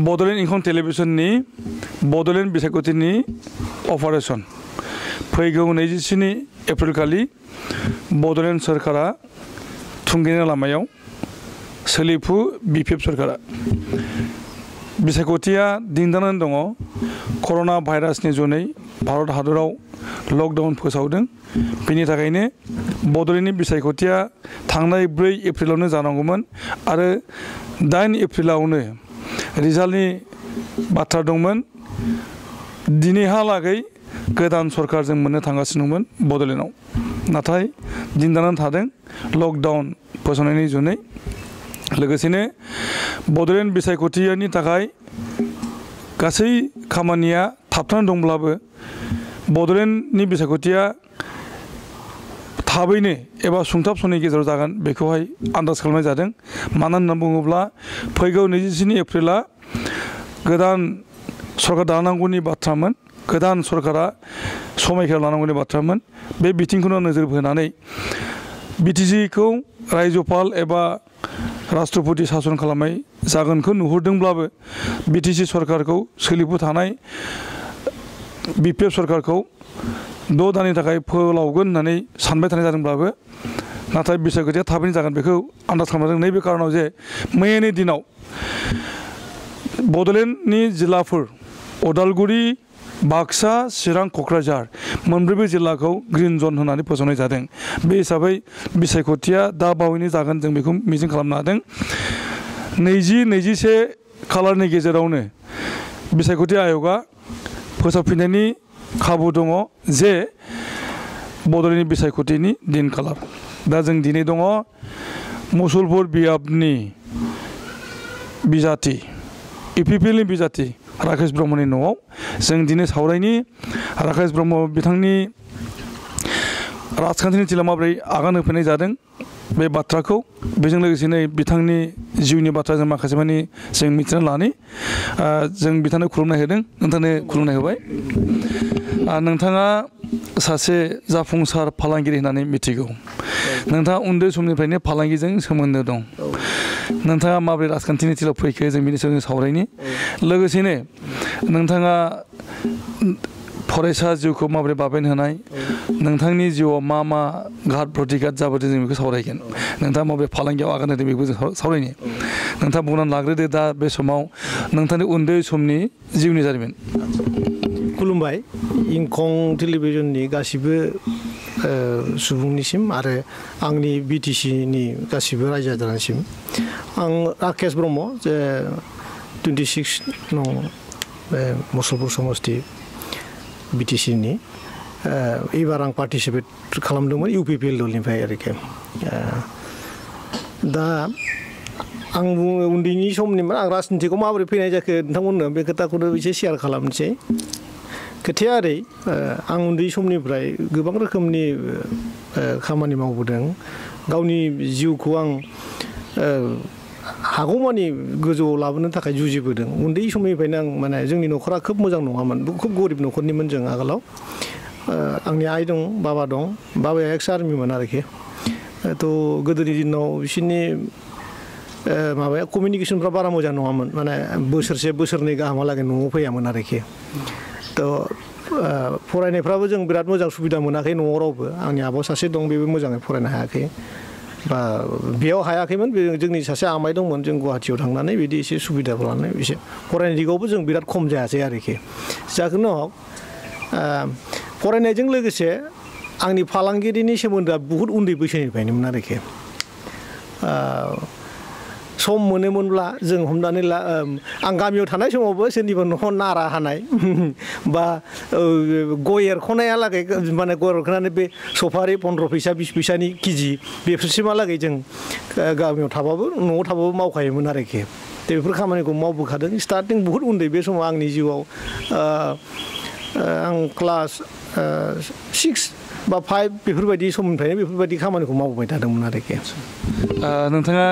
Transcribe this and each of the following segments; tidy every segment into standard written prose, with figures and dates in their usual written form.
बड'लेण्ड इंखं टेलिभिजननि बड'लेण्ड बिसायख'थिनि अपारेशन फैगौ 27 एप्रिल खालि बड'लेण्ड सरकारा थुंगेनाय लामायाव सोलिफु बिपिएफ सरकारा बिसायख'थिया दिन्दानानै दङ कर'ना भाइरासनि जुनै भारत हादराव लकडाउन फोसावदों बेनि थाखायनो बड'लेण्डनि बिसायख'थिया थांनाय 4 एप्रिलावनो जानांगौमोन आरो 8 एप्रिलावनो रिजाल्टनि बाथ्रा दंमोन दिनैहालागै गोदान सरकार जों मोननो थांगासिनो दंमोन बड'लेण्डआव नाथाय दिन्दानानै थादों लकडाउन फोसावनायनि जुनै लोगोसेनो बड'लेण्ड बिसायख'थिनि थाखाय गासै खामानिया थाबथानानै दंब्लाबो बड'लेण्डनि बिसायख'थिया थाबैनो एबा सुंथाब समनि गेजेराव जागोन बेखौहाय आन्दाज खालामनाय जादों मानो होनना बुङोब्ला फैगौ 27 एप्रिला गोदान सरकार दानांगौनि बाथ्रामोन गोदान सरकारा समायखिरा लानांगौनि बाथ्रामोन बे बिथिंखौनो नोजोर होनानै बिटिसिखौ रायजोपाल एबा राष्ट्रपति सासन खालामनाय जागोनखौ नुहुरदोंब्लाबो बिटिसि सरकारखौ सोलिफु थानाय बिपिएफ सरकारखौ 6 दाननि थाखाय फोलावगोन होननानै सानबाय थानाय जादोंब्लाबो नाथाय बिसायख'थिया थाबैनो जागोन बेखौ आन्दाज खालामदों नैबे कारनाव जे मैयानि दिनाव बड'लेण्डनि जिल्लाफोर उदालगुरि बाक्सा चिरां क'क्राझार मोनब्रैबो जिल्लाखौ ग्रीन जन होननानै फोसावनाय जादों बे हिसाबै बिसायख'थिया दा बावैनो जागोन जों बेखौ मिजिं खालामनो हादों 20-21 खालारनि गेजेरावनो बिसायख'थि आय'गा फोसावफिननायनि खाबु दङ जे बड'लेण्डनि बिसायख'थिनि दिन खालार दा जों दिनै दङ मुसलपुर बियाबनि बिजाथि इउपिपिएलनि बिजाथि राकेश ब्रह्मनि न'आव जों दिनै सावरायनि राकेश ब्रह्म बिथांनि राजखान्थिनि थिला माबोरै आगान होफैनाय जादों बे बाथ्राखौ बेजों लोगोसेनो बिथांनि जिउनि बाथ्रा जों माखासे मानि जों मिथिना लानि जों बिथांनो खुलुमनाय होदों नोंथांनो खुलुमनाय होबाय नोंथाङा सासे जाफुंसार फालांगिरि होननानै मिथिगौ नोंथाङा उन्दै समनिफ्रायनो फालांगिजों सोमोन्दो दं नोंथाङा माबोरै राजखान्थिनि थिलाव फैखो जों बिनि सायाव सावरायनि लोगोसेनो नोंथाङा फरायसा जिउखौ माबोरै बाबेन होनाय नोंथांनि जिउआव मा मा घात प्रतिघात जाबोदों जों बेखौ सावरायगोन नोंथाङा माबोरै फालांगियाव आगान होदों बेखौ जों सावरायनि नोंथाङा बुंनानै लाग्रोदो दा बे समाव नोंथांनि उन्दै समनि जिउनि जारिमिन खुलुमबाय इंखं टेलिभिजननि गासिबो सुबुंनिसिम आरो आंनि बिटिसिनि गासिबो रायजो राजानिसिम आं राकेश ब्रह्म जे 26 नं मुसलपुर समस्ति बिटिसिनि एबार आं पार्टिसिपेट खालामदोंमोन इउपिपिएल दलनिफ्राय आरोखि दा आं उन्दैनि समनिमोन आं राजनितिखौ माबोरै फैनाय जाखो नोंथांमोननो बे खोथाखौनो एसे शेयार खालामनोसै खोथाया ओरै आं उन्दै समनिफ्राय गोबां रोखोमनि खामानि मावबोदों गावनि जिउखौ आं हागौमानि गोजौआव लाबोनो थाखाय जुजिबोदों उन्दै समनिफ्रायनो आं माने जोंनि न'खरा खोब मोजां नङामोन खोब गरिब न'खरनिमोन जों आगोलाव आंनि आइ दं बाबा दं बाबाया एक्स आर्मिमोन आरोखि थ' गोदोनि दिनाव बिसोरनि माबाया कमिउनिकेसनफ्रा बारा मोजां नङामोन माने बोसोरनै गाहामहालागै न'आव फैयामोन आरोखि थ' फरायनायफ्राबो जों बिराद मोजां सुबिदा मोनाखै न'आव रावबो आंनि आब' सासे दं बेबो मोजाङै फरायनो हायाखै बा बेयाव हायाखैमोन जोंनि सासे आमाइ दंमोन जों गुवाहाटियाव थांनानै बिदि एसे सुबिदाखौ लानानै एसे फरायनाय दिगावबो जों बिराद खम जायासै आरोखि जाखोनो हक फरायनायजों लोगोसे आंनि फालांगिरिनि सोमोन्दोआ बुहुद उन्दै बैसोनिफ्रायनोमोन आरोखि सम मोनोमोनब्ला जों हमनानै ला आं गामियाव थानाय समावबो सोरनिबा न'आव नारा हानाय बा गय एरख'नायालागै माने गय एरख'नानै बे सफारि 15 फैसा 20 फैसानि केजि बेफोरसिमहालागै जों गामियाव थाबाबो न'आव थाबाबो मावखायोमोन आरोखि बेफोर खामानिखौ मावबोखादों स्टार्टिं बुहुद उन्दै बे समाव आंनि जिउआव आं क्लास 6 बा 5 बेफोरबायदि समनिफ्रायनो बेफोरबायदि खामानिखौ मावबाय थादोंमोन आरोखि नोंथाङा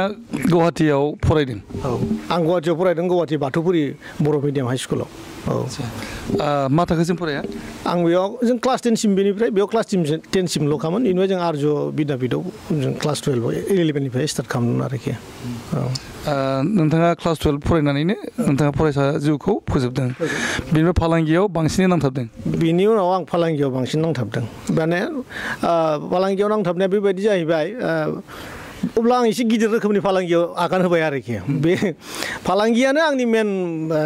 गुवाहाटियाव फरायदों औ आं गुवाहाटियाव फरायदों गुवाहाटि बाथौफुरि बर' मिडियाम हाइ स्कुलाव मा थाखोसिम फराया आं बेयाव जों क्लास 10 सिम बेनिफ्राय बेयाव क्लास 10 सिमल'खामोन बेनिफ्राय जों आर्य बिद्यापीठआव जों क्लास 12 11निफ्राय स्टार्ट खालामदोंमोन आरोखि नोंथाङा क्लास 12 फरायनानैनो नोंथाङा फरायसा जिउखौ फोजोबदों बेनिफ्राय फालांगियाव बांसिनै नांथाबदों बेनि उनाव आं फालांगियाव बांसिन नांथाबदों माने फालांगियाव नांथाबनाया बेबायदि जाहैबाय अब्ला आं एसे गिदिर रोखोमनि फालांगियाव आगान होबाय आरोखि बे फालांगियानो आंनि मेन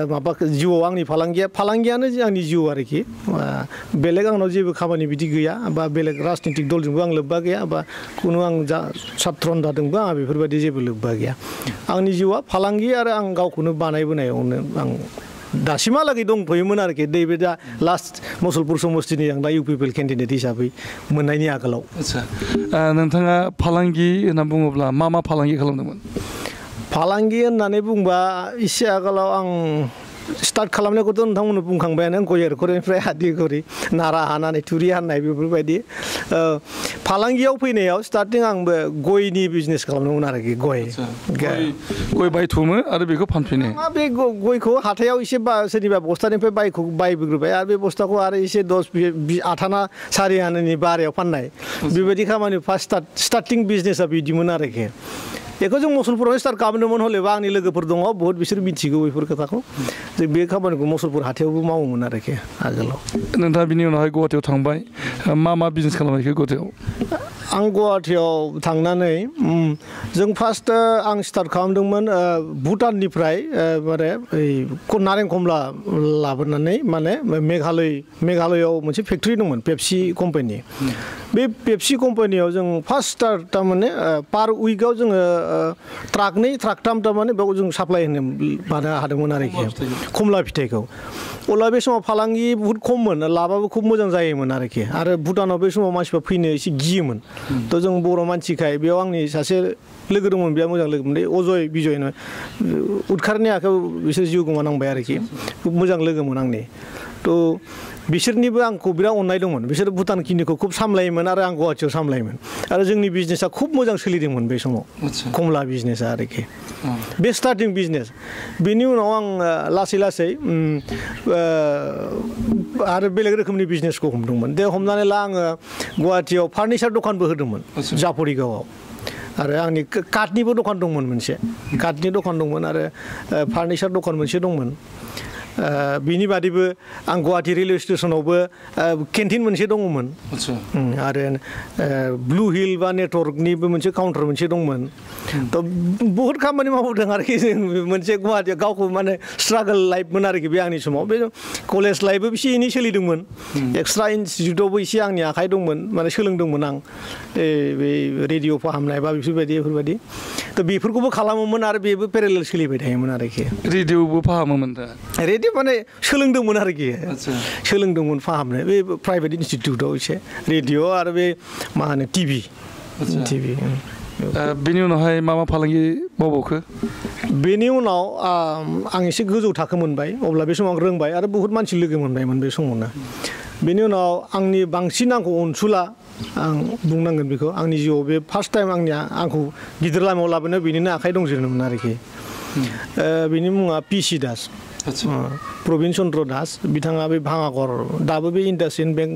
माबा जिउआव आंनि फालांगियानो आंनि जिउ आरोखि बेलेग आंनाव जेबो खामानि बिदि गैया बा बेलेग राजनितिक दलजोंबो आं लोब्बा गैया बा खुनु आं सात्रन जादोंबो आंहा बेफोरबायदि जेबो लोब्बा गैया आंनि जिउआ फालांगि आरो आं गावखौनो बानायबोनायावनो आं दासिमहालागै दंथ'योमोन आरोखि नैबे दा लास्ट मुसलपुर समस्तिनि आं दा UPPL केन्डिडेट हिसाबै मोननायनि आगोलाव नोंथाङा फालांगि होनना बुङोब्ला मा फालांगि खालामदोंमोन फालांगि होननानै बुंबा एसे आगोलाव आं स्टार्ट खालामनायखौथ' नोंथांमोननो बुंखांबायानो गय एरख'नायनिफ्राय हादि घरि नारा हानानै थुरि हानाय बेफोरबायदि फालांगियाव फैनायाव स्टार्टिं आंबो गयनि बिजनेस खालामदोंमोन आरोखि गय बायथुमो आरो बेखौ फानफिनो बे गयखौ हाथायाव एसे सोरनिबा बस्थानिफ्राय बायबोग्रोबाय आरो बे बस्थाखौ आरो एसे 10 आथाना सारि आनानि बारायाव फाननाय बेबायदि खामानि फार्स्ट स्टार्टिं बिजनेसा बिदिमोन आरोखि बेखौ जों मुसलपुराव स्टार्ट खालामदोंमोन हलेबा आंनि लोगोफोर दङ बहुत बिसोर मिथिगौ बेफोर खोथाखौ जों बे खामानिखौ मुसलपुर हाथायावबो मावोमोन आरोखि आगोलाव नोंथाङा बिनि उनावहाय गुवाहाटियाव थांबाय मा बिजनेस खालामनायखौ गुवाहाटियाव आं गुवाहाटियाव थांनानै जों फार्स्ट आं स्टार्ट खालामदोंमोन भुटाननिफ्राय माने नारें कमला लाबोनानै माने मेघालयआव मोनसे फेक्टरि दंमोन पेप्सि कम्पानि बे पेप्सि कम्पानियाव जों फार्स्ट स्टार्ट थारमाने पार उइकआव जोङो ट्राकनै ट्राकथाम थारमाने बेयाव जों साप्लाय होनो मानो हादोंमोन आरोखि कमला फिथाइखौ अब्ला बे समाव फालांगि बुहुत खममोन लाबाबो खुब मोजां जायोमोन आरोखि आरो भुटानाव बे समाव मानसिफ्रा फैनो एसे गियोमोन थ' जों बर' मानसिखाय बेयाव आंनि सासे लोगो दंमोन बिराद मोजां लोगो मोनदों अजय बिजयनो उदखारनि आखायाव बिसोर जिउ गोमानांबाय आरोखि खुब मोजां लोगोमोन आंनि थ' बिसोरनिबो आंखौ बिराद अननाय दंमोन बिसोर भुटान खिनिखौ खुब सामलायोमोन आरो आं गुवाहाटियाव सामलायोमोन आरो जोंनि बिजनेसा खुब मोजां सोलिदोंमोन बे समाव कमला बिजनेसा आरोखि बे स्टार्टिं बिजनेस बेनि उनाव आं लासै लासै आरो बेलेग रोखोमनि बिजनेसखौ हमदोंमोन दे हमनानै ला आङो गुवाहाटियाव फार्निचार दखानबो होदोंमोन जाफरिगावआव आरो आंनि काठनिबो दखान दंमोन मोनसे काठनि दखान दंमोन आरो फार्निचार दखान मोनसे दंमोन बिनि बादैबो आं गुवाहाटि रेलवे स्टेसनावबो केन्टिन मोनसे दङमोन आरो ब्लु हिल बा नेटवर्कनिबो मोनसे काउन्टार मोनसे दंमोन थ' बहुद खामानि मावबोदों आरोखि जों मोनसे गुवाहाटियाव गावखौ माने स्ट्रागल लाइफमोन आरोखि बे आंनि समाव बे कलेज लाइफबो एसे एनै सोलिदोंमोन एक्सट्रा इनस्टिटिउटआवबो एसे आंनि आखाइ दंमोन माने सोलोंदोंमोन आं बे रेडिअ फाहामनाय बा बेफोरबायदि थ' बेफोरखौबो खालामोमोन आरो बेबो पेरेलेल सोलिबाय थायोमोन आरोखि रेडिअबो फाहामोमोन दा माने सोलोंदोंमोन आरोखि सोलोंदोंमोन फाहामनो बे प्राइभेट इनस्टिटिउटआव एसे रेडिअ आरो बे मा होनो टिभि बेनि उनावहाय मा फालांगि मावबावखो बेनि उनाव आं एसे गोजौ थाखो मोनबाय अब्ला बे समाव आं रोंबाय आरो बहुत मानसि लोगो मोनबायमोन बे समावनो बेनि उनाव आंनि बांसिन आंखौ अनसुला आं बुंनांगोन बेखौ आंनि जिउआव बे फार्स्ट टाइम आंखौ गिदिर लामायाव लाबोनो बेनिनो आखाइ दंजोबोमोन आरोखि बिनि मुङा पिसि दास प्रबिन चन्द्र दास बिथाङा बे भाङाघर दाबो बे इन्डासइन्ड बेंक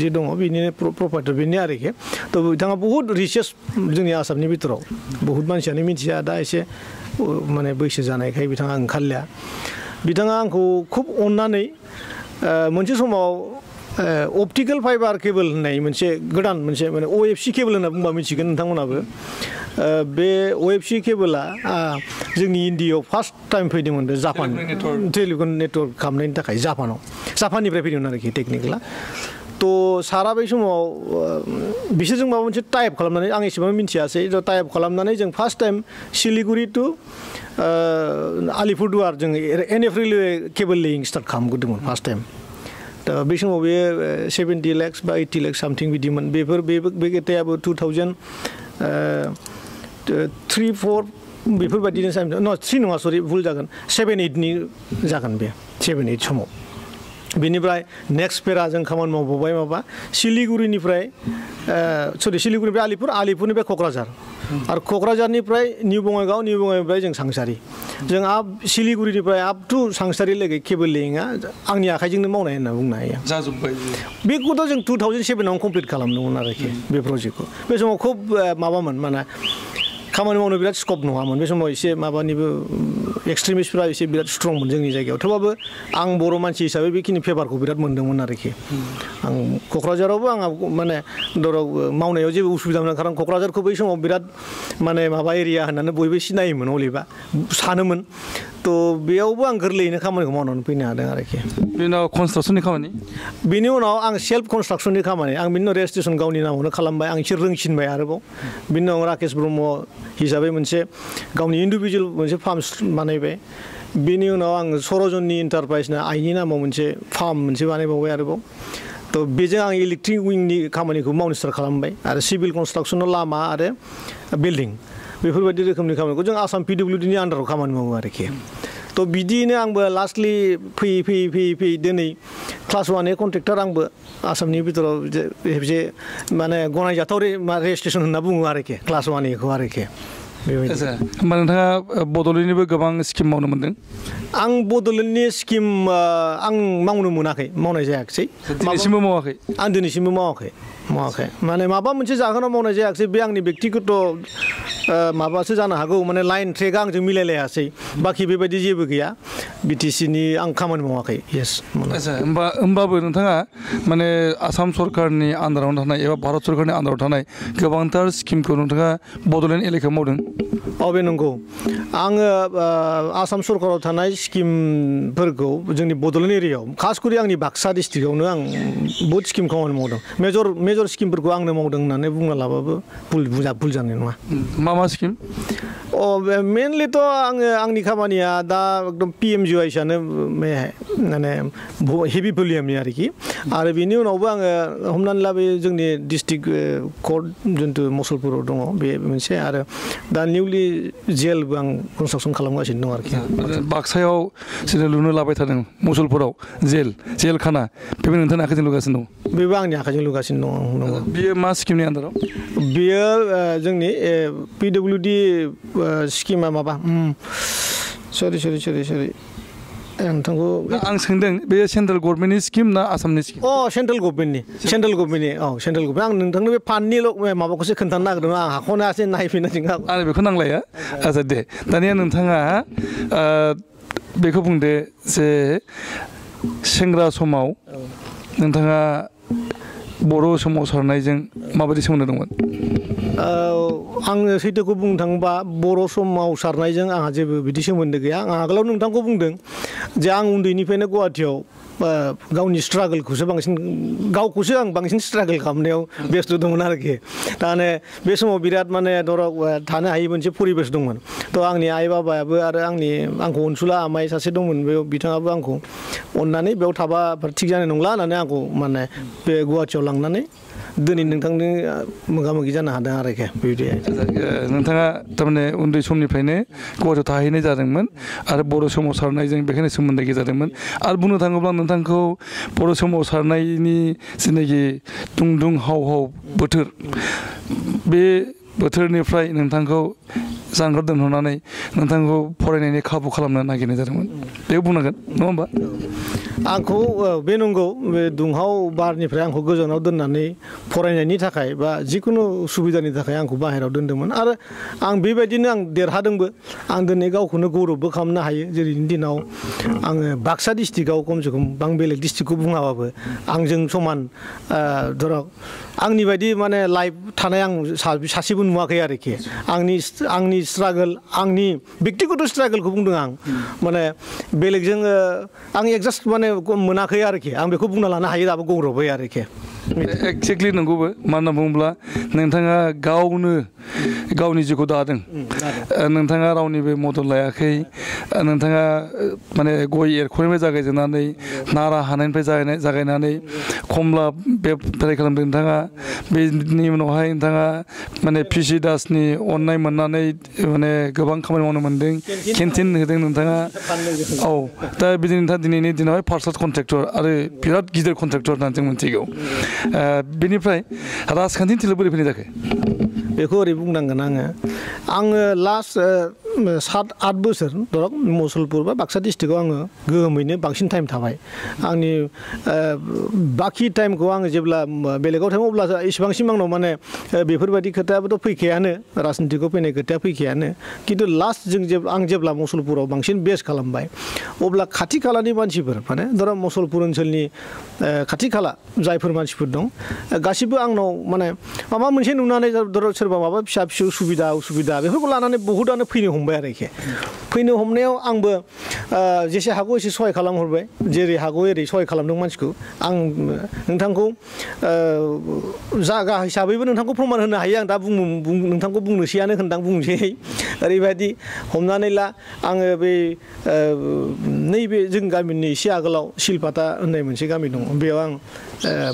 जे दङ बिनिनो प्रपाइटार बेनि आरोखि थ' बिथाङा बहुद रिचार्स जोंनि आसामनि बिथोराव बहुद मानसियानो मिथिया दा एसे माने बैसो जानायखाय बिथाङा ओंखारलिया बिथाङा आंखौ खुब अननानै मोनसे समाव अप्टिकेल फाइबार केबोल होननाय मोनसे गोदान मोनसे माने OFC केबोल होनना बुंबा मिथिगोन नोंथांमोनाबो बे OFC केबोला जोंनि इण्डियायाव फार्स्ट टाइम फैदोंमोन बे जापान टेलिफन नेटवर्क खालामनायनि थाखाय जापाननिफ्राय फैदोंमोन आरोखि टेकनिकेला थ' सारा बै समाव बिसोरजों माबा मोनसे टाइप खालामनानै आं एसेबां मिथियासै टाइप खालामनानै जों first time Siliguri to Alipurduar जों NF रेलवे केबोल लेइं स्टार्ट खालामग्रोदोंमोन फार्स्ट टाइम दा बे समाव बे 70 लाख बा 80 लाख सामथिं बिदिमोन बे खोथायाबो 2003-4 बेफोरबायदिनो 3 नङा सरि भुल जागोन 7-8 नि जागोन बे 7-8 समाव बेनिफ्राय नेक्स्ट पेरा जों खामानि मावबावबाय माबा सिलिगुरिनिफ्राय सिलिगुरिनिफ्राय आलिपुरनिफ्राय क'क्राझार आरो क'क्राझारनिफ्राय निउ बङाइगावनिफ्राय जों सांसारि जों सिलिगुरिनिफ्राय आप टु सांसारि लागै केबोल लेइंआ आंनि आखाइजोंनो मावनाय होनना बुंनो हायो जाजोब्बाय बेखौथ' जों 2007 कमप्लिट खालामदोंमोन आरोखि बे प्रजेक्टखौ बे समाव खुब माबामोन माने खामानि मावनो बिराद स्कप नङामोन बे समाव एसे माबानिबो एक्सट्रिमिस्टफ्रा एसे बिराद स्ट्रंमोन जोंनि जायगायाव थेवबाबो आं बर' मानसि हिसाबै बेखिनि फेभारखौ बिराद मोन्दोंमोन आरोखि आं क'क्राझारावबो आंहा माने धरक मावनायाव जेबो उसुबिदा मोना खारन क'क्राझारखौ बै समाव बिराद माने माबा एरिया होननानै बयबो सिनायोमोन हलेबा सानोमोन थ' बेयावबो आं गोरलैयैनो खामानिखौ मावनानै फैनो हादों आरोखि बेनि उनाव कनस्ट्राक्सननि खामानि बेनि उनाव आं सेल्फ कनस्ट्राक्सननि खामानि आं बिनि उनाव रेजिस्ट्रेसन गावनि नामावनो खालामबाय आं एसे रोंसिनबाय आरोबाव बिनि उनाव राकेश ब्रह्म हिसाबै मोनसे गावनि इन्डिभिजुवेल मोनसे फार्म बानायबाय बेनि उनाव आं सरजननि इन्टारप्राइजना आइनि नामाव मोनसे फार्म मोनसे बानायबावबाय आरोबाव थ' बेजों आं इलेक्ट्रिक उइंनि खामानिखौ मावनो स्टार्ट खालामबाय आरो सिभिल कनस्ट्राक्सनाव लामा आरो बिल्डिं बेफोरबायदि रोखोमनि खामानिखौ जों आसाम PWDनि आन्डाराव खामानि मावो आरोखि थ' बिदियैनो आंबो लास्टलि फैयै दिनै क्लास 1 कन्ट्रेक्टर आंबो आसामनि बिथोराव जे माने गनायजाथाव रेजिस्ट्रेसन होनना बुङो आरोखि क्लास 1 खौ आरोखि बेबायदि होमबा नोंथाङा बड'लेण्डनिबो गोबां स्किम मावनो मोन्दों आं बड'लेण्डनि स्किम आं मावनो मोनाखै मावनाय जायाखिसै दिनैसिमबो मावाखै आं दिनैसिमबो मावाखै माने माबा मोनसे जाहोनाव मावनाय जायाखिसै बे आंनि बेक्तिगत माबासो जानो हागौ माने लाइन ट्रेकआ आंजों मिलायलायासै बाखि बेबायदि जेबो गैया बिटिसिनि आं खामानि मावाखै येस आच्छा होमबाबो नोंथाङा माने आसाम सरकारनि आन्दारावनो थानाय एबा भारत सरकारनि आन्दाराव थानाय गोबांथार स्किमखौ नोंथाङा बड'लेण्ड एलेकायाव मावदों बे नंगौ आङो आसाम सरकाराव थानाय स्किमफोरखौ जोंनि बड'लेण्ड एरियायाव खास करि आंनि बाक्सा डिस्ट्रिक्टआवनो आं बहुद स्किम खामानि मावदों मेजर स्किमफोरखौ आंनो मावदों होननानै बुंना लाबाबो भुल जानाय नङा मा स्किम मेनलिथ' आंनि खामानिया दा एकदम PMGYSआनो माने हेभि भलिउमनि आरोखि आरो बेनि उनावबो आङो हमनानै ला बे जोंनि डिस्ट्रिक्ट कर्ट जिथु मुसलपुराव दङ बे मोनसे आरो दा निउलि जेलबो आं कनस्ट्राक्सन खालामगासिनो दं आरोखि बाक्सायाव जोङो लुनो लाबाय थादों मुसलपुराव जेल खाना बेबो नोंथांनि आखाइजों लुगासिनो दं बेबो आंनि आखाइजों लुगासिनो दं बियो मा स्किमनि आन्दाराव बियो जोंनि PWD स्किमा माबा सरि नोंथांखौ आं सोंदों बे सेन्ट्रेल गभर्नमेन्टनि स्किम ना आसामनि स्किम सेन्ट्रेल गभर्नमेन्टनि आं नोंथांनो बे फान्डनि माबाखौसो खोन्थानो नागिरदों आं हाखौनो एसे नायफिननो जोंहा आरो बेखौ नांलाया आच्छा दे दानिया नोंथाङा बेखौ बुंदो जे सेंग्रा समाव नोंथाङा बर' सोमावसारनायजों माबायदि सोमोन्दो दंमोन आङो सैथोखौ बुंनो थाङोबा बर' सोमावसारनायजों आंहा जेबो बिदि सोमोन्दो गैया आं आगोलाव नोंथांखौ बुंदों जे आं उन्दैनिफ्रायनो गुवाहाटियाव गावनि स्ट्रागोलखौसो गावखौसो आं बांसिन स्ट्रागोल खालामनायाव बेस्थ' दंमोन आरोखि दाने बे समाव बिराद माने धरक थानो हायि मोनसे परिबेस दंमोन थ' आंनि आइ बाबायाबो आरो आंखौ अनसुला आमाइ सासे दंमोन बेयाव बिथाङाबो आंखौ अननानै बेयाव थाबा थिग जानाय नंला होननानै आंखौ माने बे गुवाहाटियाव लांनानै दिनै नोंथांनि मोगा मोगि जानो हादों आरोखि बेबायदि नोंथाङा थारमाने उन्दै समनिफ्रायनो गुवाहाटियाव थाहैनाय जादोंमोन आरो बर' सोमावसारनायजों बेखायनो सोमोन्दो जादोंमोन आरो बुंनो थाङोब्ला नोंथांखौ बर' सोमावसारनायनि जिनाखि दुं हाव बोथोर बे बोथोरनिफ्राय नोंथांखौ जानगार दोनहरनानै नोंथांखौ फरायनायनि खाबु खालामनो नागिरनाय जादोंमोन बेखौ बुंनांगोन नङा होमबा आंखौ बे नंगौ बे दुंहाव बारनिफ्राय आंखौ गोजानाव दोननानै फरायनायनि थाखाय बा जिखुनु सुबिदानि थाखाय आंखौ बाहेरायाव दोनदोंमोन आरो आं बेबायदिनो आं देरहादोंबो आं दिनै गावखौनो गौरबबो खालामनो हायो जेरैनि दिनाव आङो बाक्सा डिस्ट्रिक्टआव खमसे खम आं बेलेग डिस्ट्रिक्टखौ बुङाबाबो आंजों समान धरक आंनि बायदि माने लाइफ थानाय आं सासेबो नुवाखै आरोखि आंनि स्ट्रागोल आंनि बेक्तिगत स्ट्रागोलखौ बुंदों आं माने बेलेगजों आं एडजास्ट माने मोनाखै आरोखि आं बेखौ बुंना लानो हायो दाबो गौरबै आरोखि एक्जेक्टलि नंगौबो मानो होनना बुङोब्ला नोंथाङा गावनो गावनि जिउखौ दादों नोंथाङा रावनिबो मदद लायाखै नोंथाङा माने गय एरख'निफ्राय जागायजेननानै नारा हानायनिफ्राय जागायनानै खमला बेफारि खालामदों नोंथाङा बेनि उनावहाय नोंथाङा माने पिसि दासनि अननाय मोननानै माने गोबां खामानि मावनो मोनदों केन्टिन होदों नोंथाङा औ दा बिदिनो नोंथाङा दिनैनि दिनावहाय पार्सनेल कन्ट्रेक्टर आरो बिराद गिदिर कन्ट्रेक्टर होननानै जों मिथिगौ बेनिफ्राय राजखान्थिनि थिलियाव बोरै फैनाय जाखो बेखौ ओरै बुंनांगोन आङो लास्ट 7-8 बोसोर धरक मुसलपुर बा बाक्सा डिस्ट्रिक्टआव आङो गोहोमैनो बांसिन टाइम थाबाय आंनि बाखि टाइमखौ आङो जेब्ला बेलेगाव थाङो अब्ला इसेबांसिम आंनाव माने बेफोरबायदि खोथायाबोथ' फैखायानो राजनितिकआव फैनाय खोथाया फैखायानो खिन्थु लास्ट आं जेब्ला मुसलपुराव बांसिन बेस खालामबाय अब्ला खाथि खालानि मानसिफोर माने धर मुसलपुर ओनसोलनि खाथि खाला जायफोर मानसिफोर दं गासिबो आंनाव माने माबा मोनसे नुनानै धर सोरबा माबा फिसा फिसौ सुबिदा उसुबिदा बेफोरखौ लानानै बहुतआनो फैनो हमबाय आरोखि फैनो हमनायाव आंबो जेसे हागौ एसे सहाय खालामहरबाय जेरै हागौ एरै सहाय खालामदों मानसिखौ आं नोंथांखौ जागा हिसाबैबो नोंथांखौ फोरमान होनो हायो आं दा नोंथांखौ बुंनोसैयानो होनदां बुंनोसै ओरैबायदि हमनानै ला आङो बै नैबे जों गामिनि एसे आगोलाव सिलपाता होननाय मोनसे गामि दं बेयाव आं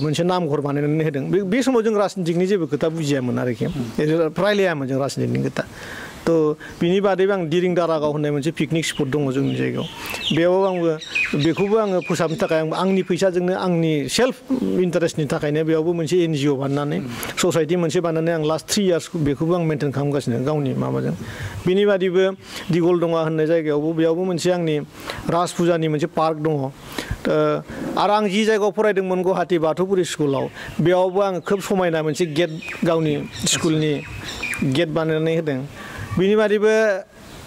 मोनसे नामघर बानायनानै होदों बे समाव जों राजनितिकनि जेबो खोथा बुजियामोन आरोखि रायलायामोन जों राजनितिकनि खोथा थ' बिनि बादैबो आं दिरिं दारागाव होननाय मोनसे पिकनिक स्पट दङ जोंनि जायगायाव बेयाव बेखौबो आङो फोसाबनो थाखाय आंनि फैसाजोंनो आंनि सेल्फ इन्टारेस्टनि थाखायनो बेयावबो मोनसे NGO बानायनानै ससाइटि मोनसे बानायनानै आं लास्ट 3 इयार्स बेखौबो आं मेनटेन खालामगासिनो गावनि माबाजों बिनि बादैबो दिगलदङा होननाय जायगायावबो बेयावबो मोनसे आंनि राज फुजानि मोनसे पार्क दङ आरो आं जि जायगायाव फरायदोंमोन गुवाहाटि बाथौपुरि स्कुलाव बेयावबो आं खोब समायना मोनसे गेट गावनि स्कुलनि गेट बानायनानै होदों बिनि बादैबो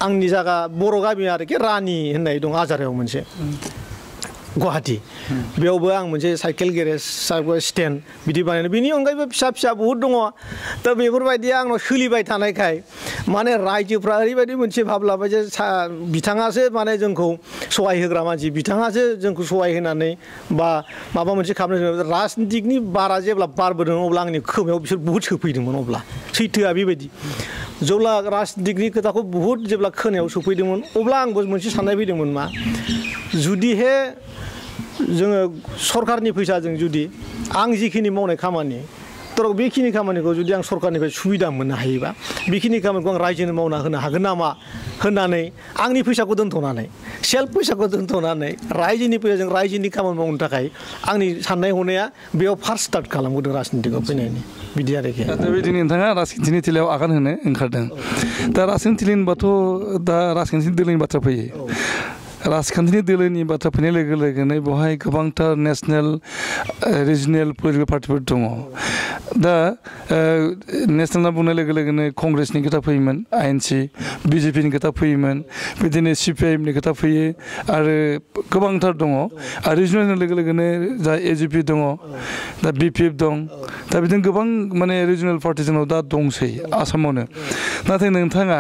आंनि जायगा बर' गामि आरोखि रानि होननाय दं आजारायाव मोनसे गुवाहाटि बेयावबो आं मोनसे साइकेल गेरेज स्टेन्ड बिदि बानायनाय बिनि अनगायैबो फिसा फिसा बहुद दङ दा बेफोरबायदि आंनाव सोलिबाय थानायखाय माने रायजोफ्रा ओरैबायदि मोनसे भाब लाबाय जे बिथाङासो माने जोंखौ सहाय होग्रा मानसि बिथाङासो जोंखौ सहाय होनानै बा माबा मोनसे खालामनो राजनितिकनि बारा जेब्ला बारबोदों अब्ला आंनि खोमायाव बिसोर बहुद सोफैदोंमोन अब्ला सैथोआ बेबायदि जेब्ला राजनितिकनि खोथाखौ बहुद जेब्ला खोनायाव सफैदोंमोन अब्ला आंबो मोनसे साननाय फैदोंमोन मा जुदिहे जोङो सरकारनि फैसाजों जुदि आं जिखिनि मावनाय खामानि थ' बेखिनि खामानिखौ जुदि आं सरकारनिफ्राय सुबिदा मोननो हायोबा बेखिनि खामानिखौ आं रायजोनो मावना होनो हागोन नामा होननानै आंनि फैसाखौ दोनथ'नानै सेल्फ फैसाखौ दोनथ'नानै रायजोनि फैसाजों रायजोनि खामानि मावनो थाखाय आंनि साननाय हनाया बेयाव फार्स्ट स्टार्ट खालामबोदों राजनितिकआव फैनायनि बिदि आरोखि दा बिदिनो नोंथाङा राजखान्थिनि थिलियाव आगान होनो ओंखारदों दा राजखान्थि होनबाथ' दा राजखान्थि दोलोनि बाथ्रा फैयो राजखान्थिनि दोलोनि बाथ्रा फैनाय लोगो लोगोनो बेवहाय गोबांथार नेसनेल रिजनेल पलिटिकेल पार्टिफोर दङ दा नेसनेल होनना बुंनाय लोगो लोगोनो कंग्रेसनि खोथा फैयोमोन ANC BJPनि खोथा फैयोमोन बिदिनो CPIMनि खोथा फैयो आरो गोबांथार दङ आरो रिजनेल होननाय लोगो लोगोनो जा AGP दङ दा BPF दं दा बिदिनो गोबां माने रिजनेल पार्टि जोंनाव दा दंसै आसामावनो नाथाय नोंथाङा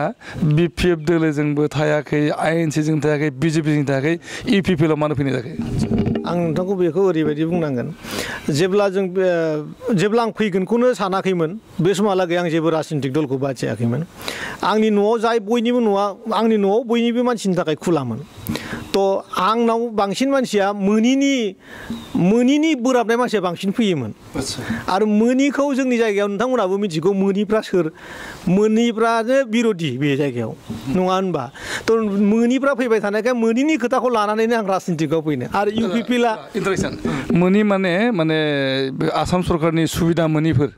BPF दोलोजोंबो थायाखै ANC जों थायाखै BJPजों थायाखै EPPआव मानो फैनाय जायाखै आं नोंथांखौ बेखौ ओरैबायदि बुंनांगोन जेब्ला आं फैगोनखौनो सानाखैमोन बे समहालागै आं जेबो राजनितिक दलखौ बाथियाखैमोन आंनि न'आव बयनिबो न'आ आंनि न'आव बयनिबो मानसिनि थाखाय खुलामोन थ' आंनाव बांसिन मानसिया मोनिनि बोराबनाय मानसिया बांसिन फैयोमोन आरो मोनिखौ जोंनि जायगायाव नोंथांमोनाबो मिथिगौ मोनिफ्रा सोर मोनिफ्रानो बिर'धि बे जायगायाव नङा होनबा थ' मोनिफ्रा फैबाय थानायखाय मोनिनि खोथाखौ लानानैनो आं राजनितिकआव फैनो आरो UPPला मोनि माने आसाम सरकारनि सुबिदा मोनिफोर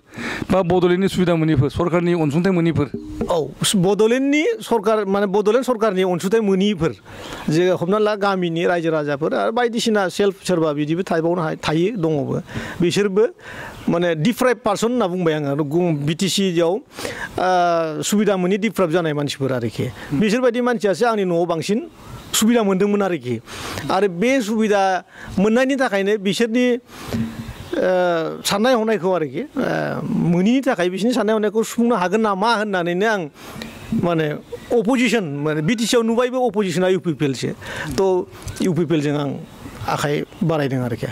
बा बड'लेण्डनि सुबिदा मोनिफोर सरकारनि अनसुंथाइ मोनिफोर औ बड'लेण्डनि सरकार माने बड'लेण्ड सरकारनि अनसुंथाइ मोनिफोर जे हमना ला गामिनि रायजो राजाफोर आरो बायदिसिना सेल्फ सोरबा बिदिबो थायो दङबो बिसोरबो माने डिप्राइभ पार्सन होनना बुंबाय आङो BTCआव सुबिदा मोनि डिप्राइभ जानाय मानसिफोर आरोखि बिसोरबायदि मानसियासो आंनि न'आव बांसिन सुबिदा मोन्दोंमोन आरोखि आरो बे सुबिदा मोननायनि थाखायनो बिसोरनि साननाय हनायखौ आरोखि मोनिनि थाखाय बिसोरनि साननाय हनायखौ सुफुंनो हागोन नामा होननानैनो आं माने अपोजिसन माने BTCआव नुबायबो अपोजिसना UPPLसो थ' UPPLजों आं आखाइ बारायदों आरोखि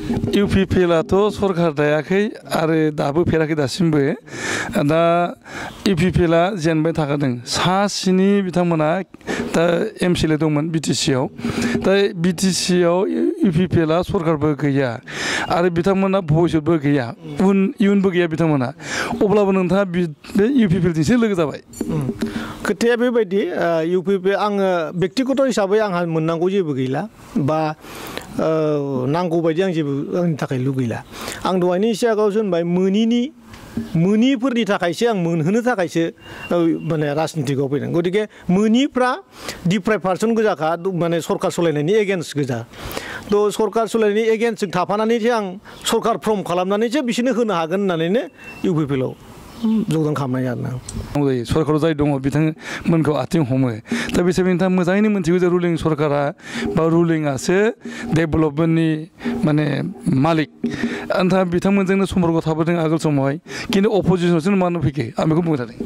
UPPLआथ' सरकार दायाखै आरो दाबो फेराखै दासिमबो दा UPPLआ जेनबाय थाखादों सासिनि बिथांमोना दा MCLA दंमोन BTCआव दा BTCआव UPPLआ सरकारबो गैया आरो बिथांमोना भबिष्यतबो गैया इयुनबो गैया बिथांमोना अब्लाबो नोंथाङा बे UPPLजोंसो लोगो जाबाय खोथाया बेबायदि UPPL आङो बेक्तिगत हिसाबै आंहा मोननांगौ जेबो गैला बा नांगौ बायदि आं जेबो आंनि थाखाय लुगैला आं दहायनो एसे आगोलावसो होनबाय मोनिफोरनि थाखायसो आं मोनहोनो थाखायसो माने राजनितिकआव फैदों गतिके मोनिफ्रा डिप्राइभ पार्सन गोजाखा माने सरकार सलायनायनि एगेन्स्ट गोजा थ' सरकार सलायनायनि एगेन्स्टजों थाफानानैसो आं सरकार फर्म खालामनानैसो बिसोरनो होनो हागोन होननानैनो UPPLआव जगदान खालामनाय जादों सरकाराव जाय दङ बिथांमोनखौ आथिं हमो दा बिसोर नोंथाङा मोजाङैनो मिथिगौ जे रुलिं सरकारा बा रुलिंआसो डेभेलपमेन्टनि माने मालिक नोंथाङा बिथांमोनजोंनो सम्पर्क थाबोदों आगोल समावहाय खिन्थु अपोजिसनावसो मानो फैखो आं बेखौ बुंबाय थादों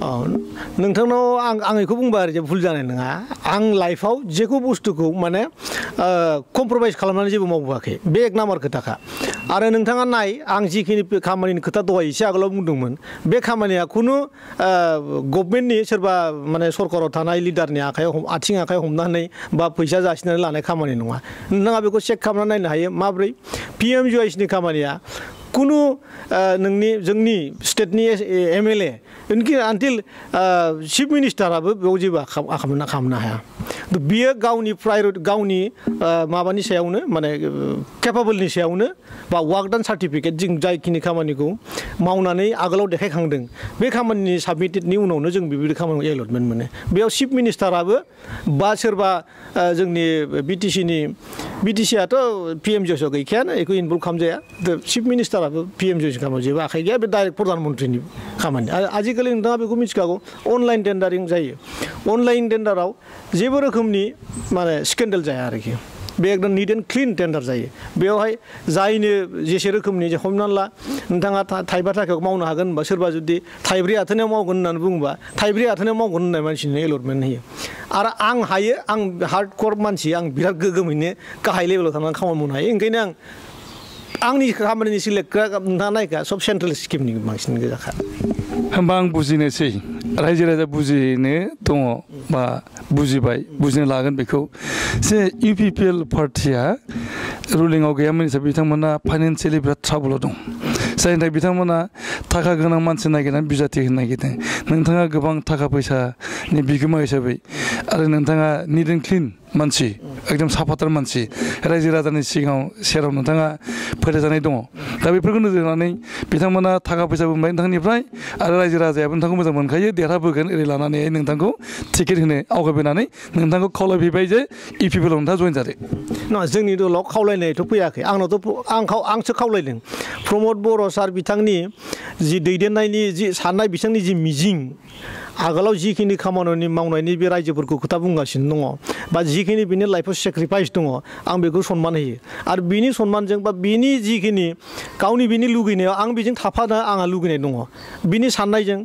नोंथांनाव आं बेखौ बुंबाय आरो जे भुल जानाय नङा आं लाइफआव जेखौ बुस्थुखौ माने कमप्रमाइज खालामनानै जेबो मावबोआखै बे एक नाम्बार खोथाखा आरो नोंथाङा नाय आं जिखिनि खामानिनि खोथा दहाय एसे आगोलाव बुंदोंमोन बे खामानिया खुनु गभर्नमेन्टनि सोरबा माने सरकाराव थानाय लिडारनि आथिं आखाइ हमनानै बा फैसा जासिनानै लानाय खामानि नङा नोंथाङा बेखौ चेक खालामनानै नायनो हायो माब्रै PMGISनि खामानिया कुनु जोंनि स्टेटनि MLA इनकि आनटिल चिफ मिनिस्टाराबो बेयाव जेबो खालामनो हाया बियो गावनि गावनि माबानि सायावनो माने केपाबलनि सायावनो बा वार्क डान सार्टिफिकेट जों जायखिनि खामानिखौ मावनानै आगोलाव देखायखांदों बे खामानिनि साबमिटेडनि उनावनो जों बेबायदि खामानिखौ एलटमेन्ट मोनो बेयाव चिफ मिनिस्टाराबो बा सोरबा जोंनि BTCआथ' PMGISआव गैखायानो बेखौ इनभल्भ खालामजाया चिफ मिनिस्टाराबो PMGIS खामानियाव जेबो आखाइ गैया बे डाइरेक्ट प्रधान मन्त्रिनि खामानि आरो आजिखालि नोंथाङा बेखौ मिथिखागौ अनलाइन टेन्डारिं जायो अनलाइन टेन्डाराव जेबो रोखोमनि माने स्केन्डेल जाया आरोखि बे एकदम निट एन्ड क्लिन टेन्डार जायो बेवहाय जायनो जेसे रोखोमनि हमनानै ला नोंथाङा थाइबा थाखायाव मावनो हागोन होनबा सोरबा जुदि थाइब्रै आथोनायाव मावगोन होननानै बुङोबा थाइब्रै आथोनायाव मावगोन होननाय मानसिनो एलटमेन्ट होयो आरो आं हायो आं हार्डकर मानसि आं बिराद गोगोमैनो गाहाय लेभेलाव थांनानै खामानि मावनो हायो ओंखायनो आंनि खामानिनि सिलेक्टआ नोंथाङा नायखा सब सेन्ट्रेल स्किमनि बांसिन गोजाखा होमबा आं बुजिनोसै रायजो राजा बुजिनो दङ बा बुजिनो लागोन बेखौ जे UPPL पार्टिया रुलिंआव गैयामोन हिसाबै बिथांमोना फाइनान्सियेलि बिराद ट्राबुलाव दं जायनि थाखाय बिथांमोना थाखा गोनां मानसि नागिरनानै बिजाथि होनो नागिरदों नोंथाङा गोबां थाखा फैसानि बिगोमा हिसाबै आरो नोंथाङा निट एन्ड क्लिन मानसि एकदम साफाथार मानसि रायजो राजानि सिगाङाव सेराव नोंथाङा फोथायजानाय दङ दा बेफोरखौ नोजोर होनानै बिथांमोना थाखा फैसाबो मोनबाय नोंथांनिफ्राय आरो रायजो राजायाबो नोंथांखौ मोजां मोनखायो देरहाबोगोन ओरै लानानै नोंथांखौ टिकेट होनो आवगायबोनानै नोंथांखौ खावलायफैबाय जे UPPLआव नोंथाङा जइन जादो नङा जोंनि दलाव खावलायनायथ' फैयाखै आंसो खावलायदों प्रमद बर' सार बिथांनि जि दैदेननायनि जि साननाय बिथांनि जि मिजिं आगोलाव जिखिनि खामानि मावनायनि बे रायजोफोरखौ खोथा बुंगासिनो दङ बा जिखिनि बिनि लाइफआव सेक्रिफाइस दङ आं बेखौ सनमान होयो आरो बिनि सनमानजों बा बिनि जिखिनि गावनि बिनि लुगैनायाव आं बेजों थाफानो आंहा लुगैनाय दङ बिनि साननायजों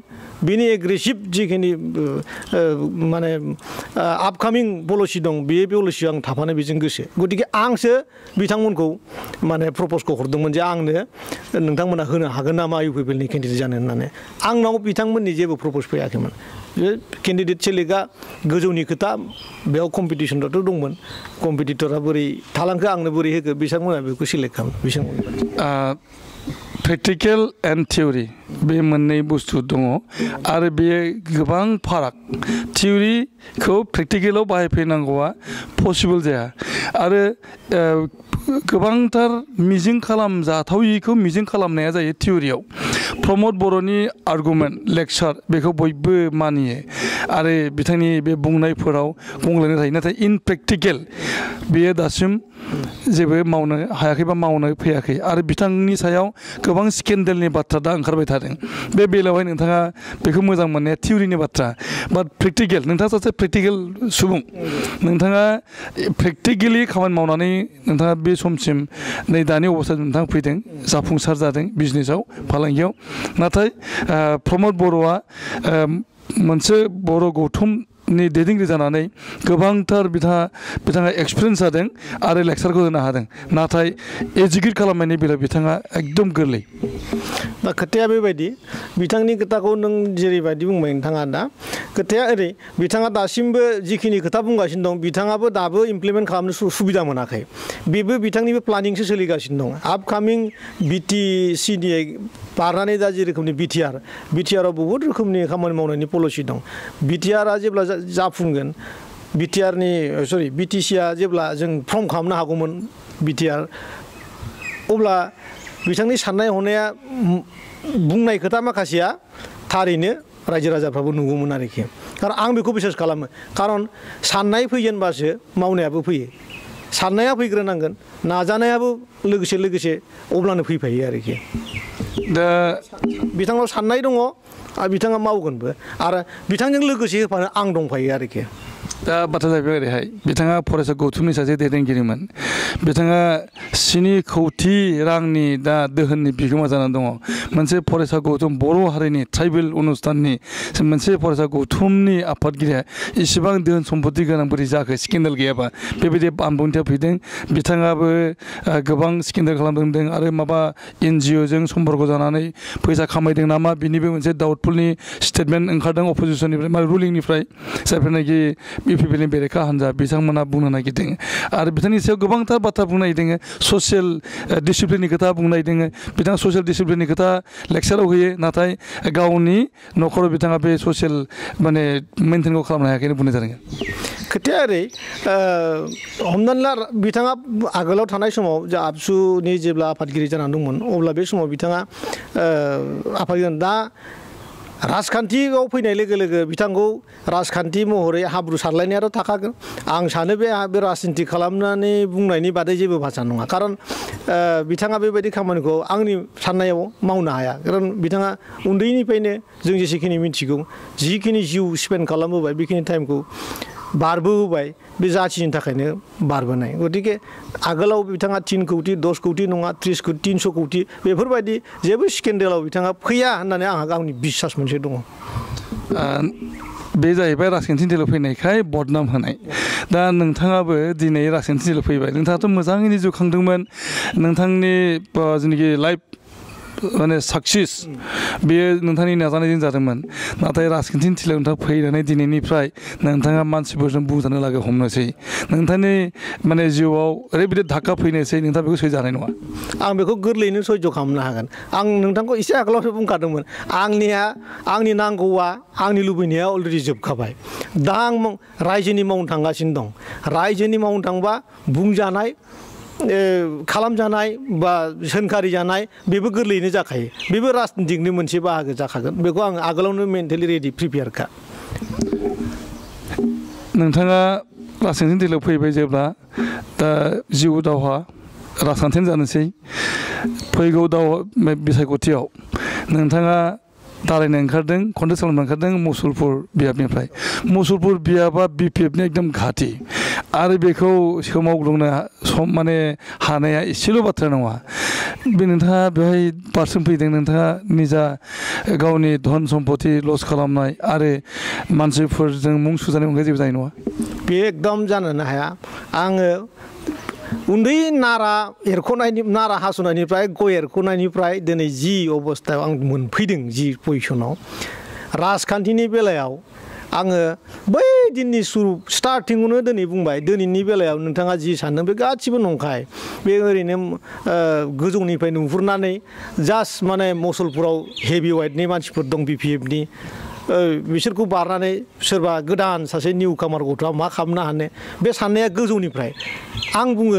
बिनि एग्रेसिभ जिखिनि माने आपकामिं पलिसि दं बे पलिसियाव आं थाफानो बेजों गोसो गतिके आंसो बिथांमोनखौ माने प्रप'जखौ हरदोंमोन जे आंनो नोंथांमोना होनो हागोन नामा UPPLनि केन्डिडेट जानो होननानै आंनाव बिथांमोननि जेबो प्रप'ज फैयाखैमोन केन्डिडेट सेलेक्टआ गोजौनि खोथा बेयाव कम्पिटिसनथ' दंमोन कम्पिटिटरा बोरै थालांखो आंनो बोरै होखो बिथांमोना बेखौ सेलेक्ट खालामो बिथांमोन प्रेक्टिकेल एन्ड थियरि बे मोननै बुस्थु दङ आरो बेयो गोबां फाराग थियरिखौ प्रेक्टिकेलाव बाहायफैनांगौआ पसिबल जाया आरो गोबांथार मिजिं खालामजाथावयिखौ मिजिं खालामनाया जायो थियरियाव प्रमद बर'नि आर्गुमेन्ट लेक्सार बेखौ बयबो मानियो आरो बिथांनि बे बुंनायफोराव बुंलायनाय थायो नाथाय इन प्रेक्टिकेल बेयो दासिम जेबो मावनो हायाखै बा मावनो फैयाखै आरो बिथांनि सायाव गोबां स्केन्डेलनि बाथ्रा दा ओंखारबाय थादों बे बेलायावहाय नोंथाङा बेखौ मोजां मोननाया थियरिनि बाथ्रा बाट प्रेक्टिकेल नोंथाङा सासे प्रेक्टिकेल सुबुं नोंथाङा प्रेक्टिकेलि खामानि मावनानै नोंथाङा बे समसिम नै दानि अबस्थायाव नोंथाङा फैदों जाफुंसार जादों बिजनेसाव फालांगियाव नाथाय प्रमद बर'आ मोनसे बर' गौथुम नि दैदेनगिरि जानानै गोबांथार बिथाङा एक्सपिरियेन्स जादों आरो लेक्सारखौ होनो हादों नाथाय एजुकेट खालामनायनि बेलायाव बिथाङा एकदम गोरलै दा खोथाया बेबायदि बिथांनि खोथाखौ नों जेरैबायदि बुंबाय नोंथाङा दा खोथाया ओरै बिथाङा दासिमबो जिखिनि खोथा बुंगासिनो दं बिथाङाबो दाबो इमप्लिमेन्ट खालामनो सुबिदा मोनाखै बेबो बिथांनिबो प्लानिंसो सोलिगासिनो दं आपकामिं BTC-नि बारनानै दा जेरोखोमनि BTR-आव बहुद रोखोमनि खामानि मावनायनि पलिसि दं BTR-आ जेब्ला जाफुंगोन BTC-आ जेब्ला जों फर्म खालामनो हागौमोन BTR अब्ला बिथांनि साननाय हनाया बुंनाय खोथा माखासेया थारैनो रायजो राजाफ्राबो नुगौमोन आरोखि खारन आं बेखौ बिसास खालामो खारन साननाय फैजेनबासो मावनायाबो फैयो साननाया फैग्रोनांगोन नाजानायाबो लोगोसे अब्लानो फैफायो आरोखि दा बिथांनाव साननाय दङ आरो बिथाङा मावगोनबो आरो बिथांजों लोगोसे होफानो आं दंफायो आरोखि दा बाथ्रा जाहैबाय ओरैहाय बिथाङा फरायसा गौथुमनि सासे दैदेनगिरिमोन बिथाङा 7 कौटि रांनि दा दोहोननि बिगोमा जानानै दङ मोनसे फरायसा गौथुम बर' हारिनि ट्राइबेल अनुस्थाननि मोनसे फरायसा गौथुमनि आफादगिरिया इसेबां दोहोन सम्पति गोनां बोरै जाखो स्केन्डेल गैयाबा बेबायदि बानबुंथिया फैदों बिथाङाबो गोबां स्केन्डेल खालामदों आरो माबा NGO-जों सम्पर्क जानानै फैसा खामायदों नामा बिनिबो मोनसे डाउटफुलनि स्टेटमेन्ट ओंखारदों अपोजिसननिफ्राय रुलिंनिफ्राय जायफोरनाखि BPP-नि बेरेखा हान्जा बिथांमोना बुंनो नागिरदों आरो बिथांनि सायाव गोबांथार बाथ्रा बुंनो नागिरदों ससियेल डिसिप्लिननि खोथा बुंनो नागिरदों बिथाङा ससियेल डिसिप्लिननि खोथा लेक्साराव होयो नाथाय गावनि न'खराव बिथाङा बे ससियेल माने मेनटेनखौ खालामनो हायाखैनो बुंनाय जादों खोथाया ओरै हमनानै ला बिथाङा आगोलाव थानाय समाव जा आबसुनि जेब्ला आफादगिरि जानानै दंमोन अब्ला बे समाव बिथाङा आफादगिरि दा राजखान्थियाव फैनाय लोगो लोगो बिथांखौ राजखान्थि महरै हाब्रु सारलायनायाथ' थाखागोन आं सानो बे राजनिति खालामनानै बुंनायनि बादै जेबो भाषा नङा खारन बिथाङा बेबायदि खामानिखौ आंनि साननायाव मावनो हाया खारन बिथाङा उन्दैनिफ्रायनो जों जेसेखिनि मिथिगौ जिखिनि जिउ स्पेन्ड खालामबोबाय बेखिनि टाइमखौ बारबोबाय बे जाथिनि थाखायनो बारबोनाय गतिके आगोलाव बिथाङा 3 कौटि 10 कौटि नङा 30 कौटि 300 कौटि बेफोरबायदि जेबो स्केन्डेलाव बिथाङा फैया होननानै आंहा गावनि बिश्वास मोनसे दङ बे जाहैबाय राजखान्थिनि दिलाव फैनायखाय बदनाम होनाय दा नोंथाङाबो दिनै राजखान्थिनि दिलाव फैबाय नोंथाङाथ' मोजाङैनो जिउ खांदोंमोन नोंथांनि जेनाखि लाइफ माने साक्सेस बेयो नोंथांनि नाजानायजों जादोंमोन नाथाय राजखान्थिनि थिलियाव नोंथाङा फैनानै दिनैनिफ्राय नोंथाङा मानसिफोरजों बुंजानो लागै हमनोसै नोंथांनि माने जिउआव ओरैबायदि धाक्का फैनोसै नोंथाङा बेखौ सैज जानाय नङा आं बेखौ गोरलैयैनो सैज खालामनो हागोन आं नोंथांखौ एसे आगोलावसो बुंखादोंमोन आंनि नांगौआ आंनि लुबैनाया अलरेडि जोबखाबाय दा आं रायजोनि मावनो थांगासिनो दं रायजोनि मावनो थांबा बुंजानाय खालामजानाय बा सोंखारि जानाय बेबो गोरलैयैनो जाखायो बेबो राजनितिकनि मोनसे बाहागो जाखागोन बेखौ आं आगोलावनो मेन्टेलि रेडि प्रिपेयारखा नोंथाङा राजखान्थिनि दिलाव फैबाय जेब्ला दा जिउ दावहा राजखान्थियानो जानोसै फैगौ बिसायख'थियाव नोंथाङा दारायनो ओंखारदों कन्टेस्ट खालामनो ओंखारदों मुसलपुर बियाबनिफ्राय मुसलपुर बियाबा BPF-नि एकदम घाटि आरो बेखौ सोमावग्लुंनो माने हानाया एसेल' बाथ्रा नङा बे नोंथाङा बेवहाय पार्सन फैदों नोंथाङा निजा गावनि धन सम्पति लस खालामनाय आरो मानसिफोरजों मुं सुजानाय अनगायै जेबो जानाय नङा बे एकदम जानोनो हाया आङो उन्दै नारा हास'नायनिफ्राय गय एरख'नायनिफ्राय दिनै जि अबस्थायाव आं मोनफैदों जि पजिसनाव राजखान्थिनि बेलायाव आङो बै दिननि स्टार्टिंआवनो दिनै बुंबाय दिनैनि बेलायाव नोंथाङा जि सानदों बे गासिबो नंखाय बे ओरैनो गोजौनिफ्राय नुहुरनानै जास्ट माने मुसलपुराव हेभि वेटनि मानसिफोर दं BPF-नि बिसोरखौ बारनानै सोरबा गोदान सासे निउ कामार गथ'आ मा खालामनो हानो बे साननाया गोजौनिफ्राय आं बुङो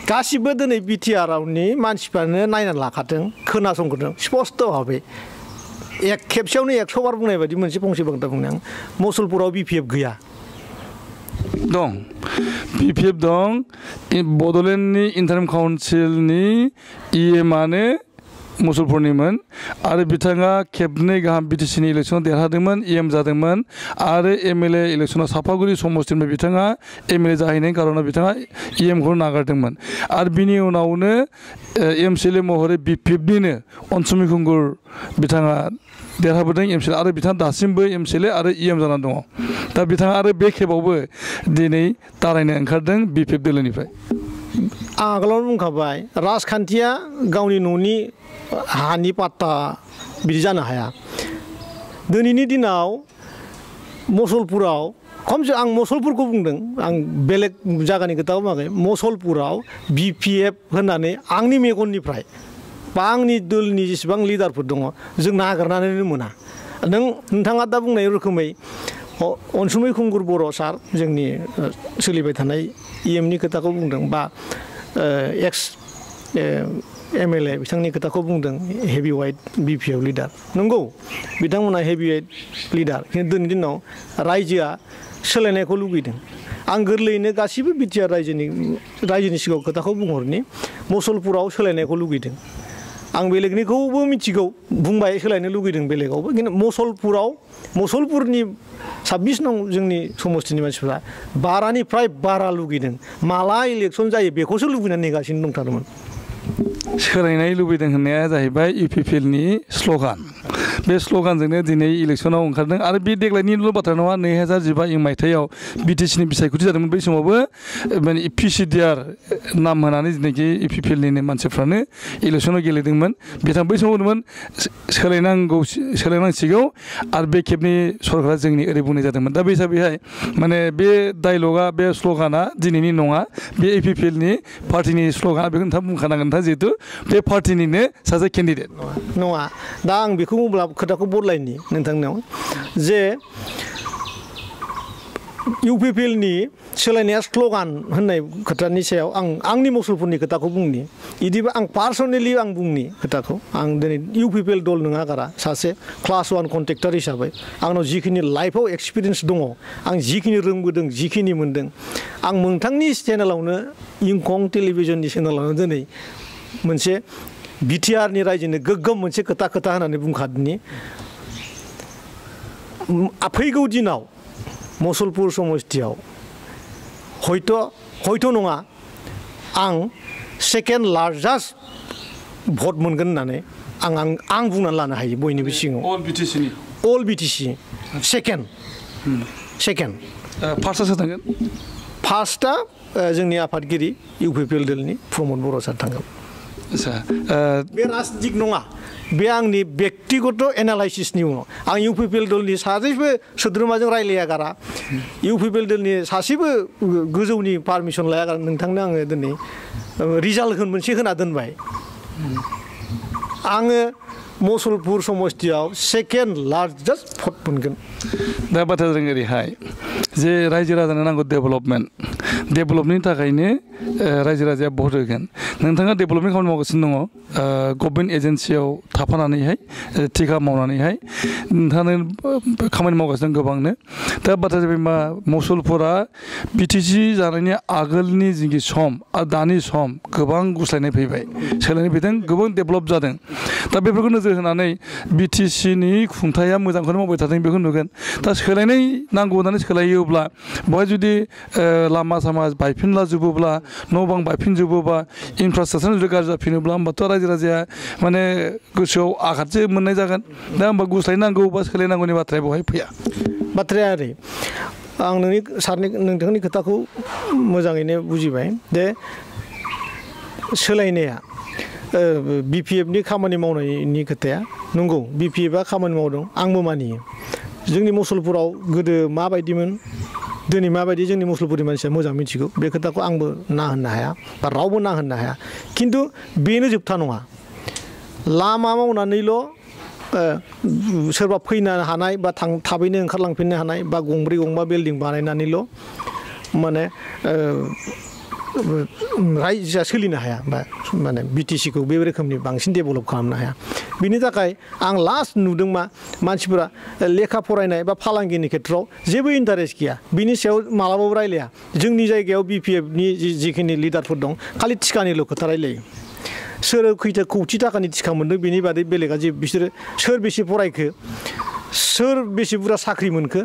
गासिबो दिनै BTR-आवनि मानसिफ्रानो नायनानै लाखादों खोनासंग्रोदों स्पस्ट भाबै खेबसेयावनो 100 बार बुंनाय बायदि मोनसे फंसे बाथ्रा बुंनो आं मुसलपुराव BPF गैया दं BPF दं बड'लेण्डनि इन्टारिम काउन्सिलनि EM-आनो मुसलपुरनिमोन आरो बिथाङा खेबनै गाहाम BTC-नि इलेक्सनाव देरहादोंमोन EM जादोंमोन आरो MLA इलेक्सनाव सापागुरि समस्तिनिफ्राय बिथाङा MLA जाहैनायनि खारनाव बिथाङा EM-खौ नागारदोंमोन आरो बिनि उनावनो MCLA महरै BPF-निनो अनसुमि खुंगुर बिथाङा देरहाबोदों एमसिएल आरो बिथाङा दासिमबो एमसिएल आरो इएम जानानै दङ दा बिथाङा आरो बे खेबावबो दिनै दारायनो ओंखारदों बिपिएफ दोलोनिफ्राय आं आगोलावनो बुंखाबाय राजखान्थिया गावनि न'नि हानि पाट्टा बिदि जानो हाया दिनैनि दिनाव मसलपुराव खमसे आं मसलपुरखौ बुंदों आं बेलेग जायगानि खोथाखौ बुङाखै मसलपुराव बिपिएफ होननानै आंनि मेगननिफ्राय बा आंनि दलनि जेसेबां लिडारफोर दङ जों नागिरनानैनो मोना नोंथाङा दा बुंनाय रोखोमै अनसुमै खुंगुर बर' सार जोंनि सोलिबाय थानाय इएमनि खोथाखौ बुंदों बा एक्स एमएलए बिथांनि खोथाखौ बुंदों हेभिवेट बिपिएफ लिडार नंगौ बिथांमोना हेभिवेट लिडार खिन्थु दिनैनि दिनाव रायजोआ सोलायनायखौ लुगैदों आं गोरलैयैनो गासिबो बिटिआर रायजोनि सिगाङाव खोथाखौ बुंहरनि मसलपुराव सोलायनायखौ लुगैदों आं बेलेगनिखौबो मिथिगौ बुंबाय सोलायनो लुगैदों बेलेगावबो खिन्थु मसलपुरनि 26 नं जोंनि समस्थिनि मानसिफ्रा बारानिफ्राय बारा लुगैदों माला इलेक्सन जायो बेखौसो लुगैनानै नेगासिनो दंथारोमोन सोलायनाय लुबैदों होननाया जाहैबाय इउपिपिएलनि स्ल'गान बे स्ल'गानजोंनो दिनै इलेक्सनाव ओंखारदों आरो बे देग्लायनिल' बाथ्रा नङा 2015 मायथाइयाव बिटिसिनि बिसायख'थि जादोंमोन बै समावबो माने पिसिडिआर नाम होनानै दिनैखि इउपिपिएलनिनो मानसिफ्रानो इलेक्सनाव गेलेदोंमोन बिथाङा बै समाव बुंदोंमोन सोलायनांसिगौ आरो बे खेबनि सरकारा जोंनि ओरै बुंनाय जादोंमोन दा बे हिसाबैहाय माने बे डायलगा बे स्ल'गाना दिनैनि नङा बे इउपिपिएलनि पार्टिनि स्ल'गान बेखौ नोंथाङा बुंखानांगोन नोंथाङा जिहेतु बे पार्टिनिनो सासे केन्डिडेट नङा दा आं बेखौ बुंब्ला खोथाखौ बदलायनि नोंथांनाव जे इउपिपिएलनि सोलायनाया स्ल'गान होननाय खोथानि सायाव आंनि मसलपुरनि खोथाखौ बुंनि बिदिबा आं पार्सनेलि आं बुंनि खोथाखौ आं दिनै इउपिपिएल दल नङा गारा सासे क्लास 1 कन्ट्रेक्टर हिसाबै आंनाव जिखिनि लाइफआव एक्सपिरियेन्स दङ आं जिखिनि रोंबोदों जिखिनि मोनदों आं नोंथांनि चेनेलावनो इंखं टेलिभिजननि चेनेलावनो दिनै मोनसे बिटिआरनि रायजोनो गोग्गोम मोनसे खोथा होननानै बुंखादोंनि फैगौ दिनाव मसलपुर समस्थियाव हयथ' नङा आं सेकेन्ड लार्जेस्ट भट मोनगोन होननानै आं बुंनानै लानो हायो बयनिबो सिगाङाव अल बिटिसि सेकेन्ड फार्स्टआ सोर थांगोन फार्स्टआ जोंनि आफादगिरि इउपिपिएल दलनि प्रमद बर' सार थांगोन बे राजनितिक नङा बे आंनि बेक्तिगत एनालाइसिसनि उनाव आं इउपिपिएल दलनि सासेबो सोद्रोमाजों रायलाया गारा इउपिपिएल दलनि सासेबो गोजौनि पारमिसन लाया गारा नोंथांनो आङो दिनै रिजाल्ट मोनसे होना दोनबाय आङो मसलपुर समस्थियाव सेकेन्ड लार्जेस्ट भट मोनगोन दा बाथ्राया जादों ओरैहाय जे रायजो राजानो नांगौ डेभेलपमेन्टनि थाखायनो रायजो राजाया भट होगोन नोंथाङा डेभेलपमेन्ट खामानि मावगासिनो दङ गभर्नमेन्ट एजेन्सियाव थाफानानैहाय थिखा मावनानैहाय नोंथाङा खामानि मावगासिनो दं गोबांनो दा बाथ्राया जाबाय मा मसलपुरा बिटिसि जानायनि आगोलनि जिखि सम आरो दानि सम गोबां गुस्लायनाय फैबाय सोलायनाय फैदों गोबां डेभेलप जादों दा बेफोरखौ नोजोर होनानै बिटिसिनि खुंथाया मोजांखौनो मावबाय थादों बेखौ नुगोन दा सोलायनाय नांगौ होननानै सोलायोब्ला बेवहाय जुदि लामा सामा बायफिनला जोबोब्ला न' बां बायफिनजोबोबा इनफ्रास्ट्राक्चार जुदि गाज्रि जाफिनोब्ला होमबाथ' रायजो राजाया माने गोसोआव आघातसो मोननाय जागोन दा होमबा गुस्लायनांगौ बा सोलायनांगौनि बाथ्राया बेवहाय फैया बाथ्राया ओरै आं नोंथांनि खोथाखौ मोजाङैनो बुजिबाय जे सोलायनाया बिपिएफनि खामानि मावनायनि खोथाया नंगौ बिपिएफआ खामानि मावदों आंबो मानियो जोंनि मसलपुराव गोदो माबायदिमोन दिनै माबायदि जोंनि मसलपुरनि मानसिया मोजां मिथिगौ बे खोथाखौ आंबो ना होननो हाया बा रावबो ना होननो हाया खिन्थु बेनो जोबथा नङा लामा मावनानैल' सोरबा फैनो हानाय बा थाबैनो ओंखारलांफिननो हानाय बा गंब्रै गंबा बिल्डिं बानायनानैल' माने रायजोआ सोलिनो हाया बा माने बिटिसिखौ बे रोखोमनि बांसिन डेभेलप खालामनो हाया बिनि थाखाय आं लास्ट नुदों मानसिफोरा लेखा फरायनाय बा फालांगिनि खेथ्रआव जेबो इन्टारेस्ट गैया बिनि सायाव मालाबाबो रायलाया जोंनि जायगायाव बिपिएफनि जिखिनि लिडारफोर दं खालि टिकानिल' खोथा रायलायो सोर खौथि थाखानि टिका मोनदों बेनि बादै बेलेगा जे बिसोरो सोर बेसे फरायखो सोर बेसे बुरजा साख्रि मोनखो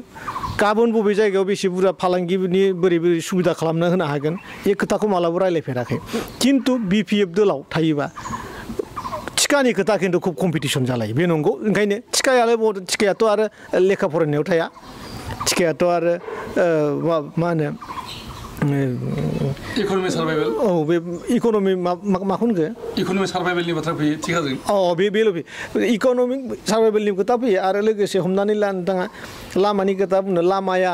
गाबोन बबे जायगायाव बेसे बुरजा फालांगिनि बोरै सुबिदा खालामना होनो हागोन बे खोथाखौ मालाबा रायलायफेराखै खिन्थु बिपिएफ दलाव थायोबा टिकानि खोथा खिन्थु खुब कम्पिटिसन जालायो बे नंगौ ओंखायनो टिकायाथ' आरो लेखा फरायनायाव थाया टिकायाथ' आरो मा होनो इक'नमिक सार्भाइभेल औ बे इक'नमि माखौ होनगो इक'नमिक सार्भाइभेलनि बाथ्रा फैयो टिकाजों बेल' फैयो इक'नमिक सार्भाइभेलनि खोथा फैयो आरो लोगोसे हमनानै ला नोंथाङा लामानि खोथा बुंनो लामाया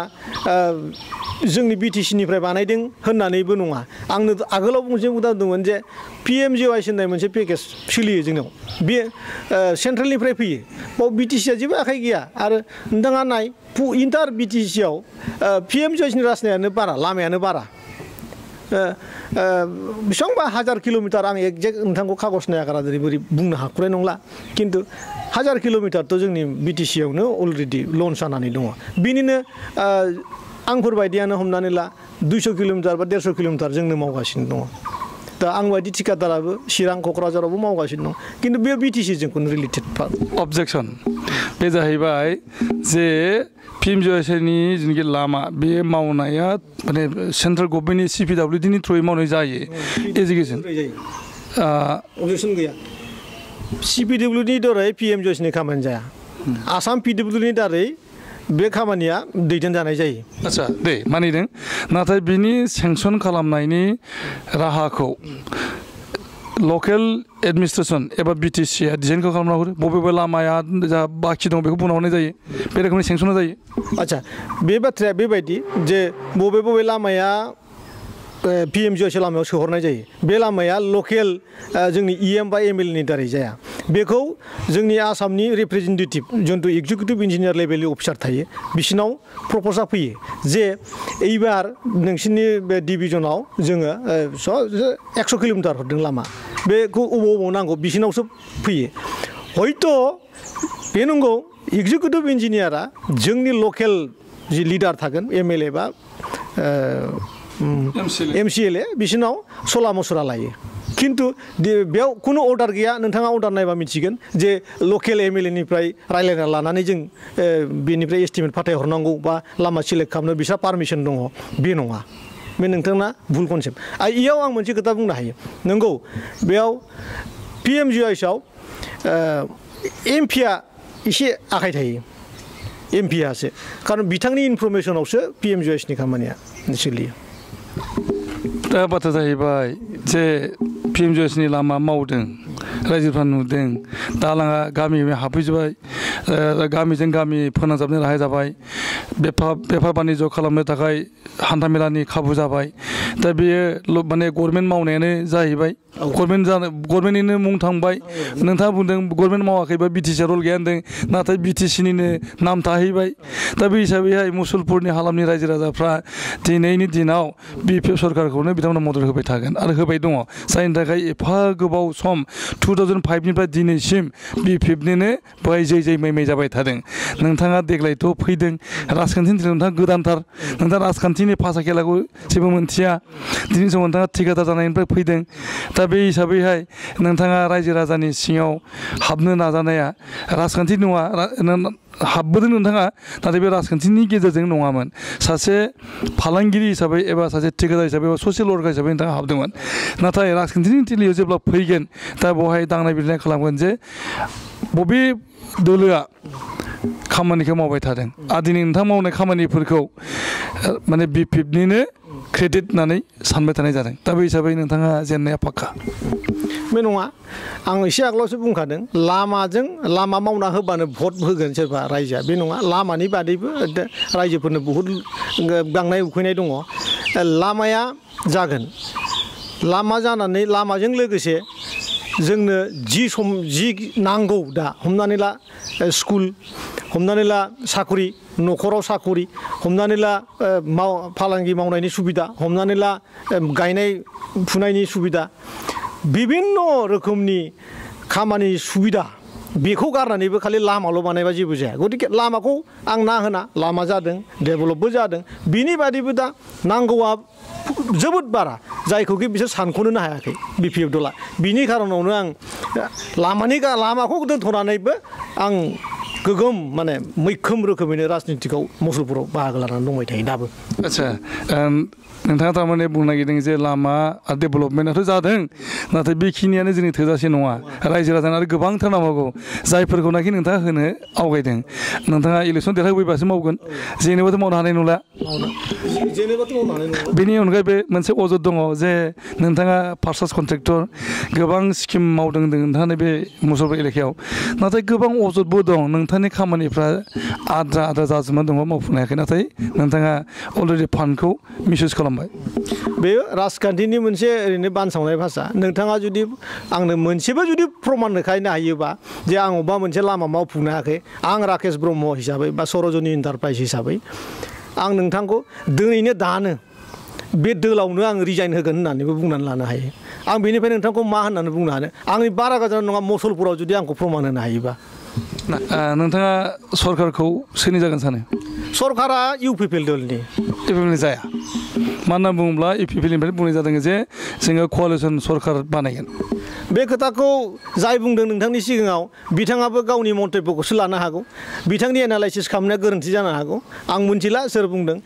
जोंनि बिटिसिनिफ्राय बानायदों होननानैबो नङा आंनो आगोलाव मोनसे उदाहरन दंमोन जे PMJOY होननाय मोनसे पेकेज सोलियो जोंनाव बे सेन्ट्रेलनिफ्राय फैयो बाव बिटिसिया जेबो आखाइ गैया आरो नोंथाङा नाय इन्टार बिटिसियाव PMJOYनि रासनायानो बारा लामायानो बारा बेसेबांबा 1000 किल'मिटार आं एक्जेक्ट नोंथांखौ खागज नायागारा जेरै बोरै बुंनो हाख'नाय नंला खिन्थु 1000 किल'मिटारथ' जोंनि बिटिसियावनो अलरेडि लन्च जानानै दङ बिनिनो आंफोरबायदियानो हमनानै ला 200 किल'मिटार बा 150 किल'मिटार जोंनो मावगासिनो दङ दा आं बायदि थिकादाराबो चिरां क'क्राझारावबो मावगासिनो दं खिन्थु बे बिटिसिजों खुनु रिलेटेड अबजेक्सन बे जाहैबाय जे PMJOYनि जिनोखि लामा बे मावनाया माने सेन्ट्रेल गभर्नमेन्टनि CPWDनि थ्रुयै मावनाय जायो एजुकेसन अबजेक्सन गैया CPWDनि दारै PMJOYनि खामानि जाया आसाम PWDनि दारै बे खामानिया दैदेनजानाय जायो आच्छा दे मानिदों नाथाय बिनि सेंसन खालामनायनि राहाखौ लकेल एडमिनिस्ट्रेसन एबा बिटिसिआ डिजाइनखौ खालामना हरो बबे लामाया जा बाखि दं बेखौ बुंना हरनाय जायो बे रोखोमनि सेंसना जायो आच्छा बे बाथ्राया बेबायदि जे बबे लामाया PMJOY लामायाव सोहरनाय जायो बे लामाया लकेल जोंनि EM बा MLA नि दारै जाया बेखौ जोंनि आसामनि रिप्रेजेन्टेटिभ जिथु एक्जिकिउटिभ इन्जिनियार लेभेलनि अफिसार थायो बिसिनाव प्रप'जाल फैयो जे एबार नोंसिनि बे डिभिजनाव जोङो 100 किल'मिटार हरदों लामा बेखौ अबाव नांगौ बिसिनावसो फैयो हयथ' बे नंगौ एक्जिकिउटिभ इन्जिनियारा जोंनि लकेल जि लिडार थागोन MLA बा MCLA बिसिनाव सला मसुरा लायो खिन्थु बेयाव खुनु अर्डार गैया नोंथाङा अर्डार नायबा मिथिगोन जे लकेल MLA निफ्राय रायलायना लानानै जों बेनिफ्राय एस्टिमेट फाथायहरनांगौ बा लामा सिलेक्ट खालामनो बिसा पारमिसन दङ बे नङा बे नोंथांना भुल कनसेप्ट इयाव आं मोनसे खोथा बुंनो हायो नंगौ बेयाव PMJOYआव MP आ एसे आखाइ थायो MP आसो खारन बिथांनि इनफरमेसनावसो PMJOYनि खामानिया सोलियो दा बाथ्रा जाहैबाय जे PMJOYनि लामा मावदों रायजोफ्रा नुदों दालाङा गामि हाबफैजोबबाय गामिजों गामि फोनांजाबनो राहा जाबाय बेफार बानिज्य खालामनो थाखाय हान्थामेलानि खाबु जाबाय दा बेयो माने गभर्नमेन्ट मावनायानो जाहैबाय गभर्नमेन्टनिनो मुं थांबाय नोंथाङा बुंदों गभर्नमेन्ट मावाखैबा बिटिसिआ रल गैया होनदों नाथाय बिटिसिनिनो नाम थाहैबाय दा बे हिसाबैहाय मुसलपुरनि हालामनि रायजो राजाफ्रा दिनैनि दिनाव BPF सरकारखौनो बिथांमोना मदद होबाय थागोन आरो होबाय दङ जायनि थाखाय एफा गोबाव सम 2005निफ्राय दिनैसिम BPFनिनो बेहाय जै मै जाबाय थादों नोंथाङा देग्लायथ' फैदों राजखान्थिनि दिनाव नोंथाङा गोदानथार नोंथाङा राजखान्थिनि भाषा खेलाखौ जेबो मोनथिया दिनै समाव नोंथाङा थिकादार जानायनिफ्राय फैदों दा बे हिसाबैहाय नोंथाङा रायजो राजानि सिङाव हाबनो नाजानाया राजखान्थि नङा हाबबोदों नोंथाङा नाथाय बे राजखान्थिनि गेजेरजों नङामोन सासे फालांगिरि हिसाबै एबा सासे थिकादार हिसाबै एबा ससियेल वर्कार हिसाबै नोंथाङा हाबदोंमोन नाथाय राजखान्थिनि थिलियाव जेब्ला फैगोन दा बेवहाय दांनाय बिलिरनाय खालामगोन जे बबे दोलोआ खामानिखौ मावबाय थादों आरो दिनै नोंथां मावनाय खामानिफोरखौ माने BPFनिनो क्रेडिट होननानै सानबाय थानाय जादों दा बे हिसाबै नोंथाङा जेननाया पाक्का बे नङा आं एसे आगोलावसो बुंखादों लामा मावना होबानो भट होगोन सोरबा रायजोआ बे नङा लामानि बादैबो रायजोफोरनो बहुद गांनाय उखैनाय दङ लामाया जागोन लामा जानानै लामाजों लोगोसे जोंनो जि नांगौ दा हमनानै ला स्कुल हमनानै ला साखरि न'खराव साखरि हमनानै ला फालांगि मावनायनि सुबिदा हमनानै ला गायनाय फुनायनि सुबिदा बिभिन्न रोखोमनि खामानि सुबिदा बेखौ गारनानैबो खालि लामाल' बानायबा जेबो जाया गतिके लामाखौ आं ना होना लामा जादों डेभेलपबो जादों बिनि बादैबो दा नांगौआ जोबोद बारा जायखौ बिसोर सानख'नोनो हायाखै BPF दला बिनि खारनावनो आं लामाखौ दोनथ'नानैबो आं गोगोम माने मैखोम रोखोमैनो राजनितिकआव मुसलपुराव बाहागो लानानै दंबाय थायो दाबो। आच्छा नोंथाङा थारमाने बुंनो नागिरदों जे लामा आरो डेभेलपमेन्टआथ' जादों नाथाय बेखिनियानो जोंनि थोजासे नङा रायजो राजानो आरो गोबांथार नांबावगौ जायफोरखौनाखि नोंथाङा होनो आवगायदों नोंथाङा इलेक्सन देरहाबोबासो मावगोन जेनेबाथ' मावनो हानाय नंला बेनि अनगायैबो मोनसे अजद दङ जे नोंथाङा फार्स्ट कन्ट्रेक्टर गोबां स्किम मावदों नोंथाङा बे मुसलपुर एलेकायाव नाथाय गोबां अजदबो दं नोंथांनि खामानिफ्रा आद्रा जाजोबनानै दङ मावफुंनो हायाखै नाथाय नोंथाङा अलरेडि फान्डखौ मिसइउज खालामबाय बेयो राजखान्थिनि मोनसे ओरैनो बानसावनाय भाषा नोंथाङा जुदि आंनो मोनसेबो जुदि प्रमान देखायनो हायोबा जे आं अबेबा मोनसे लामा मावफुंनो हायाखै आं राकेश ब्रह्म हिसाबै बा सरजनी इन्टारप्राइज हिसाबै आं नोंथांखौ दिनैनो दानो बे दोलावनो आं रिजाइन होगोन होननानैबो बुंनानै लानो हायो आं बेनिफ्राय नोंथांखौ मा होननानै बुंनो हानो आंनि बारा गोजान नङा मुसलपुराव जुदि आंखौ प्रमान होनो हायोबा नोंथाङा सरकारखौ सोरनि जागोन सानो सरकारा इउपिपिएल दलनि इउपिपिएल जाया मानो होनना बुङोब्ला इउपिपिएलनिफ्राय बुंनाय जादों जे जोङो क'लिसन सरकार बानायगोन बे खोथाखौ जाय बुंदों नोंथांनि सिगाङाव बिथाङाबो गावनि मन्तब्यखौसो लानो हागौ बिथांनि एनालाइसिस खालामनाया गोरोन्थि जानो हागौ आं मिथिला सोर बुंदों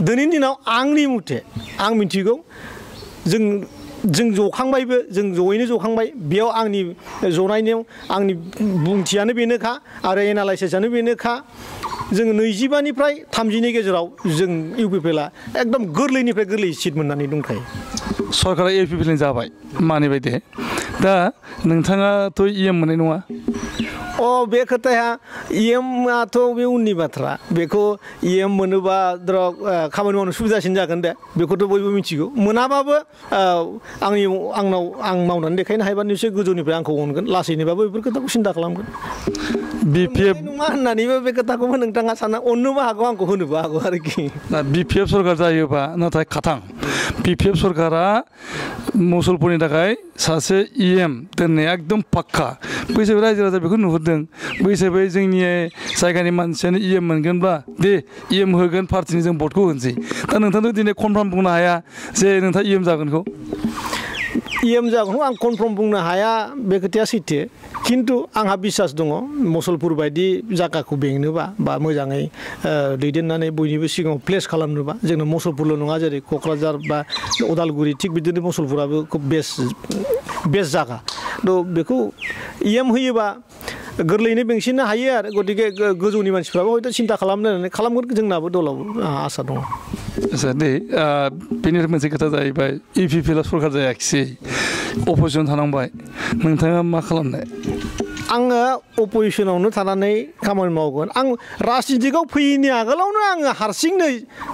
दिनैनि दिनाव आंनि मथे आं मिथिगौ जों जखांबायबो जों जयैनो जखांबाय बेयाव आंनि जनायनायाव आंनि बुंथियानो बेनोखा आरो एनालाइसिसआनो बेनोखा जों 25निफ्राय 30नि गेजेराव जों इउपिपिएलआ एकदम गोरलैनिफ्राय गोरलै सिट मोननानै दंखायो सरकारा इउपिपिएलनि जाबाय मानि बायदि दा नोंथाङाथ' इएम मोननाय नङा बे खोथाया इएमआथ' बे उननि बाथ्रा बेखौ इएम मोनोबा खामानि मावनो सुबिदासिन जागोन दे बेखौथ' बयबो मिथिगौ मोनाबाबो आं मावनानै देखायनो हायोबा निश्चय गोजौनिफ्राय आंखौ अनगोन लासैनोबाबो बेफोर खोथाखौ सिन्था खालामगोन बिपिएफ नङा होननानैबो बे खोथाखौबो नोंथाङा सानना अननोबो हागौ आंखौ होनोबो हागौ आरोखि बिपिएफ सरकार जायोबा नाथाय खाथां बिपिएफ सरकारा मुसलपुरनि थाखाय सासे इएम दोननाया एकदम पाक्का बैसोबो रायजो राजा बेखौ नुहुरदों बैसोबो जोंनि जायगानि मानसियानो इएम मोनगोनब्ला दे इएम होगोन पार्टिनि जों भटखौ होनोसै दा नोंथांथ' दिनै कनफार्म बुंनो हाया जे नोंथाङा इएम जागोनखौ इएम जागोनखौ आं कनफार्म बुंनो हाया बे खोथाया सैथो खिन्थु आंहा बिसास दङ मुसलपुर बायदि जायगाखौ बेंनोबा बा मोजाङै दैदेननानै बयनिबो सिगाङाव प्लेस खालामनोबा जोंनो मुसलपुरल' नङा जेरै क'क्राझार बा उदालगुरि थिग बिदिनो मुसलपुराबो खुब बेस्ट जायगा थ' बेखौ इएम होयोबा गोरलैयैनो बेंसिननो हायो आरो गतिके गोजौनि मानसिफ्राबो हयथ' सिन्था खालामगोन जोंनाबो दलाव आसा दङ आच्छा दे बेनिफ्राय मोनसे खोथा जाहैबाय इउपिपिएलआ सरकार जायाखिसै अपजिसन थानांबाय नोंथाङा मा खालामनाय आङो अपजिसनावनो थानानै खामानि मावगोन आं राजनितिकआव फैयैनि आगोलावनो आङो हारसिंनो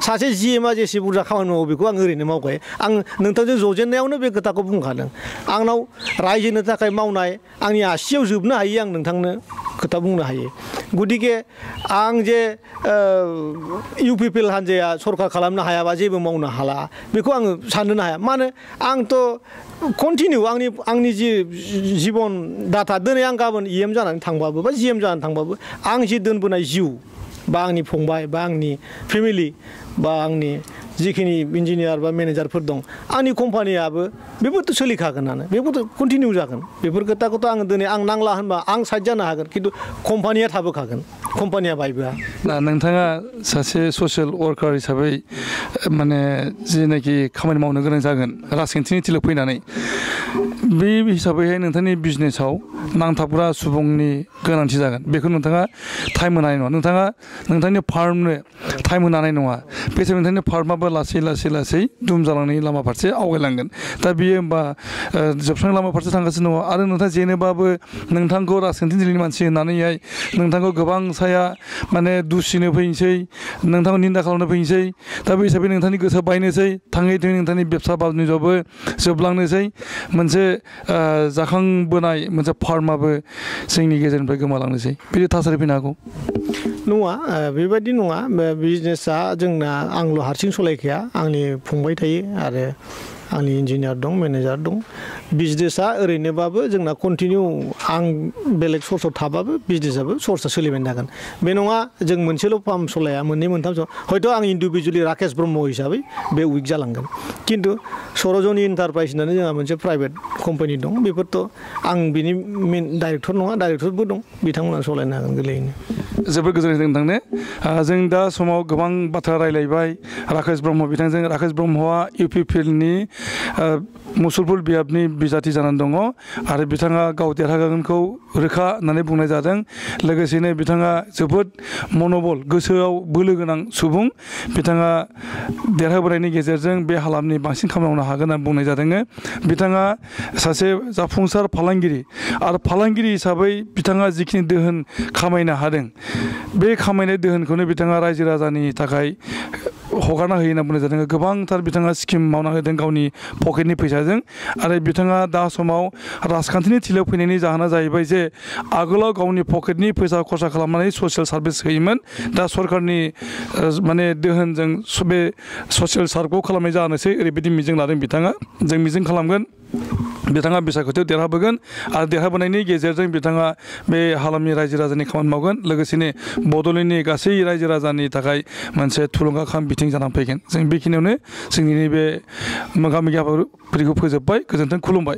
सासे जिएमआ जेसे बुरजा खामानि मावो बेखौ आं ओरैनो मावखायो आं नोंथांजों जजेननायावनो बे खोथाखौ बुंखादों आंनाव रायजोनि थाखाय मावनाय आंनि आसियाव जोबनो हायो आं नोंथांनो खोथा बुंनो हायो गतिके आं जे इउपिपिएल हान्जाया सरकार खालामनो हायाबा जेबो मावनो हाला बेखौ आङो साननोनो हाया मानो आंथ' कन्टिनिउ आंनि जि जिबन डाटा दिनै आं गाबोन इएम जानानै थांबाबो बा जिएम जानानै थांबाबो आं जि दोनबोनाय जिउ बा आंनि फंबाय बा आंनि फेमिलि बा आंनि जिखिनि इन्जिनियार बा मेनेजारफोर दं आंनि कम्पानियाबो बेफोरथ' सोलिखागोनानो बेफोरथ' कन्टिनिउ जागोन बेफोर खोथाखौथ' आङो दिनै आं नांला होनबा आं साइड जानो हागोन खिन्थु कम्पानिया थाबोखागोन कम्पानिया बायबोआ नोंथाङा सासे ससियेल वार्कार हिसाबै माने जेनाखि खामानि मावनो गोनां जागोन राजखान्थिनि थिलियाव फैनानै बे हिसाबैहाय नोंथांनि बिजनेसाव नांथाबग्रा सुबुंनि गोनांथि जागोन बेखौ नोंथाङा टाइम होनो हानाय नङा नोंथाङा नोंथांनि फार्मनो टाइम होनो हानाय नङा बे समाव नोंथांनि फार्माबो लासै दुम जालांनायनि लामा फारसे आवगायलांगोन दा बियो होमबा जोबस्रांनाय लामा फारसे थांगासिनो दङ आरो नोंथाङा जेनोबाबो नोंथांखौ राजखान्थि दिल्लीनि मानसि होननानैहाय नोंथांखौ गोबां साया माने दुसिनो फैनोसै नोंथांखौ निन्दा खालामनो फैनोसै दा बे हिसाबै नोंथांनि गोसोआ बायनोसै थाङै नोंथांनि बेबसा बानिज्यआबो जोबलांनोसै मोनसे जाखांबोनाय मोनसे फार्माबो जोंनि गेजेरनिफ्राय गोमालांनोसै बिदि थासारि फैनो हागौ नङा बेबायदि नङा बिजनेसा जोंना आंल' हारसिं सलायखाया आंनि फंबाय थायो आरो आंनि इन्जिनियार दं मेनेजार दं बिजनेसा ओरैनोबाबो जोंना कन्टिनिउ आं बेलेग सर्सआव थाबाबो बिजनेसाबो सर्सआ सोलिबाय थागोन बे नङा जों मोनसेल' फार्म सलाया मोननै मोनथाम हयथ' आं इन्डिभिजुवेलि राकेश ब्रह्म हिसाबै बे उइक जालांगोन खिन्थु सरजनी इन्टारप्राइज होननानै जोंहा मोनसे प्राइभेट कम्पानि दं बेफोरथ' आं बिनि डाइरेक्टर नङा डाइरेक्टरबो दं बिथांमोना सलायनो हागोन गोरलैयैनो जोबोद गोजोननाय होदों नोंथांनो जों दा समाव गोबां बाथ्रा रायलायबाय राकेश ब्रह्म बिथांजों राकेश ब्रह्मआ UPPLनि मुसलपुर बियाबनि बिजाथि जानानै दङ आरो बिथाङा गाव देरहागोनखौ रोखा होननानै बुंनाय जादों लोगोसेनो बिथाङा जोबोद मनबल गोसोआव बोलो गोनां सुबुं बिथाङा देरहाबोनायनि गेजेरजों बे हालामनि बांसिन खामानि मावनो हागोन होनना बुंनाय जादों बिथाङा सासे जाफुंसार फालांगिरि आरो फालांगिरि हिसाबै बिथाङा जिखिनि दोहोन खामायनो हादों बे खामायनाय दोहोनखौनो बिथाङा रायजो राजानि थाखाय हगारना होयो होनना बुंनाय जादों गोबांथार बिथाङा स्किम मावना होदों गावनि पकेटनि फैसाजों आरो बिथाङा दा समाव राजखान्थिनि थिलियाव फैनायनि जाहोना जाहैबाय जे आगोलाव गावनि पकेटनि फैसा खरसा खालामनानै ससियेल सार्भिस होयोमोन दा सरकारनि माने दोहोनजों बे ससियेल सार्भखौ खालामनाय जानोसै ओरैबायदि मिजिं लादों बिथाङा जों मिजिं खालामगोन बिथाङा बिसायख'थियाव देरहाबोगोन आरो देरहाबोनायनि गेजेरजों बिथाङा बे हालामनि रायजो राजानि खामानि मावगोन लोगोसेनो बड'लेण्डनि गासै रायजो राजानि थाखाय मोनसे थुलुंगाखां बिथिं जानानै फैगोन जों बेखिनियावनो जोंनि नैबे मोगा मोगि हाबाफारिखौ फोजोबबाय गोजोन्थों खुलुमबाय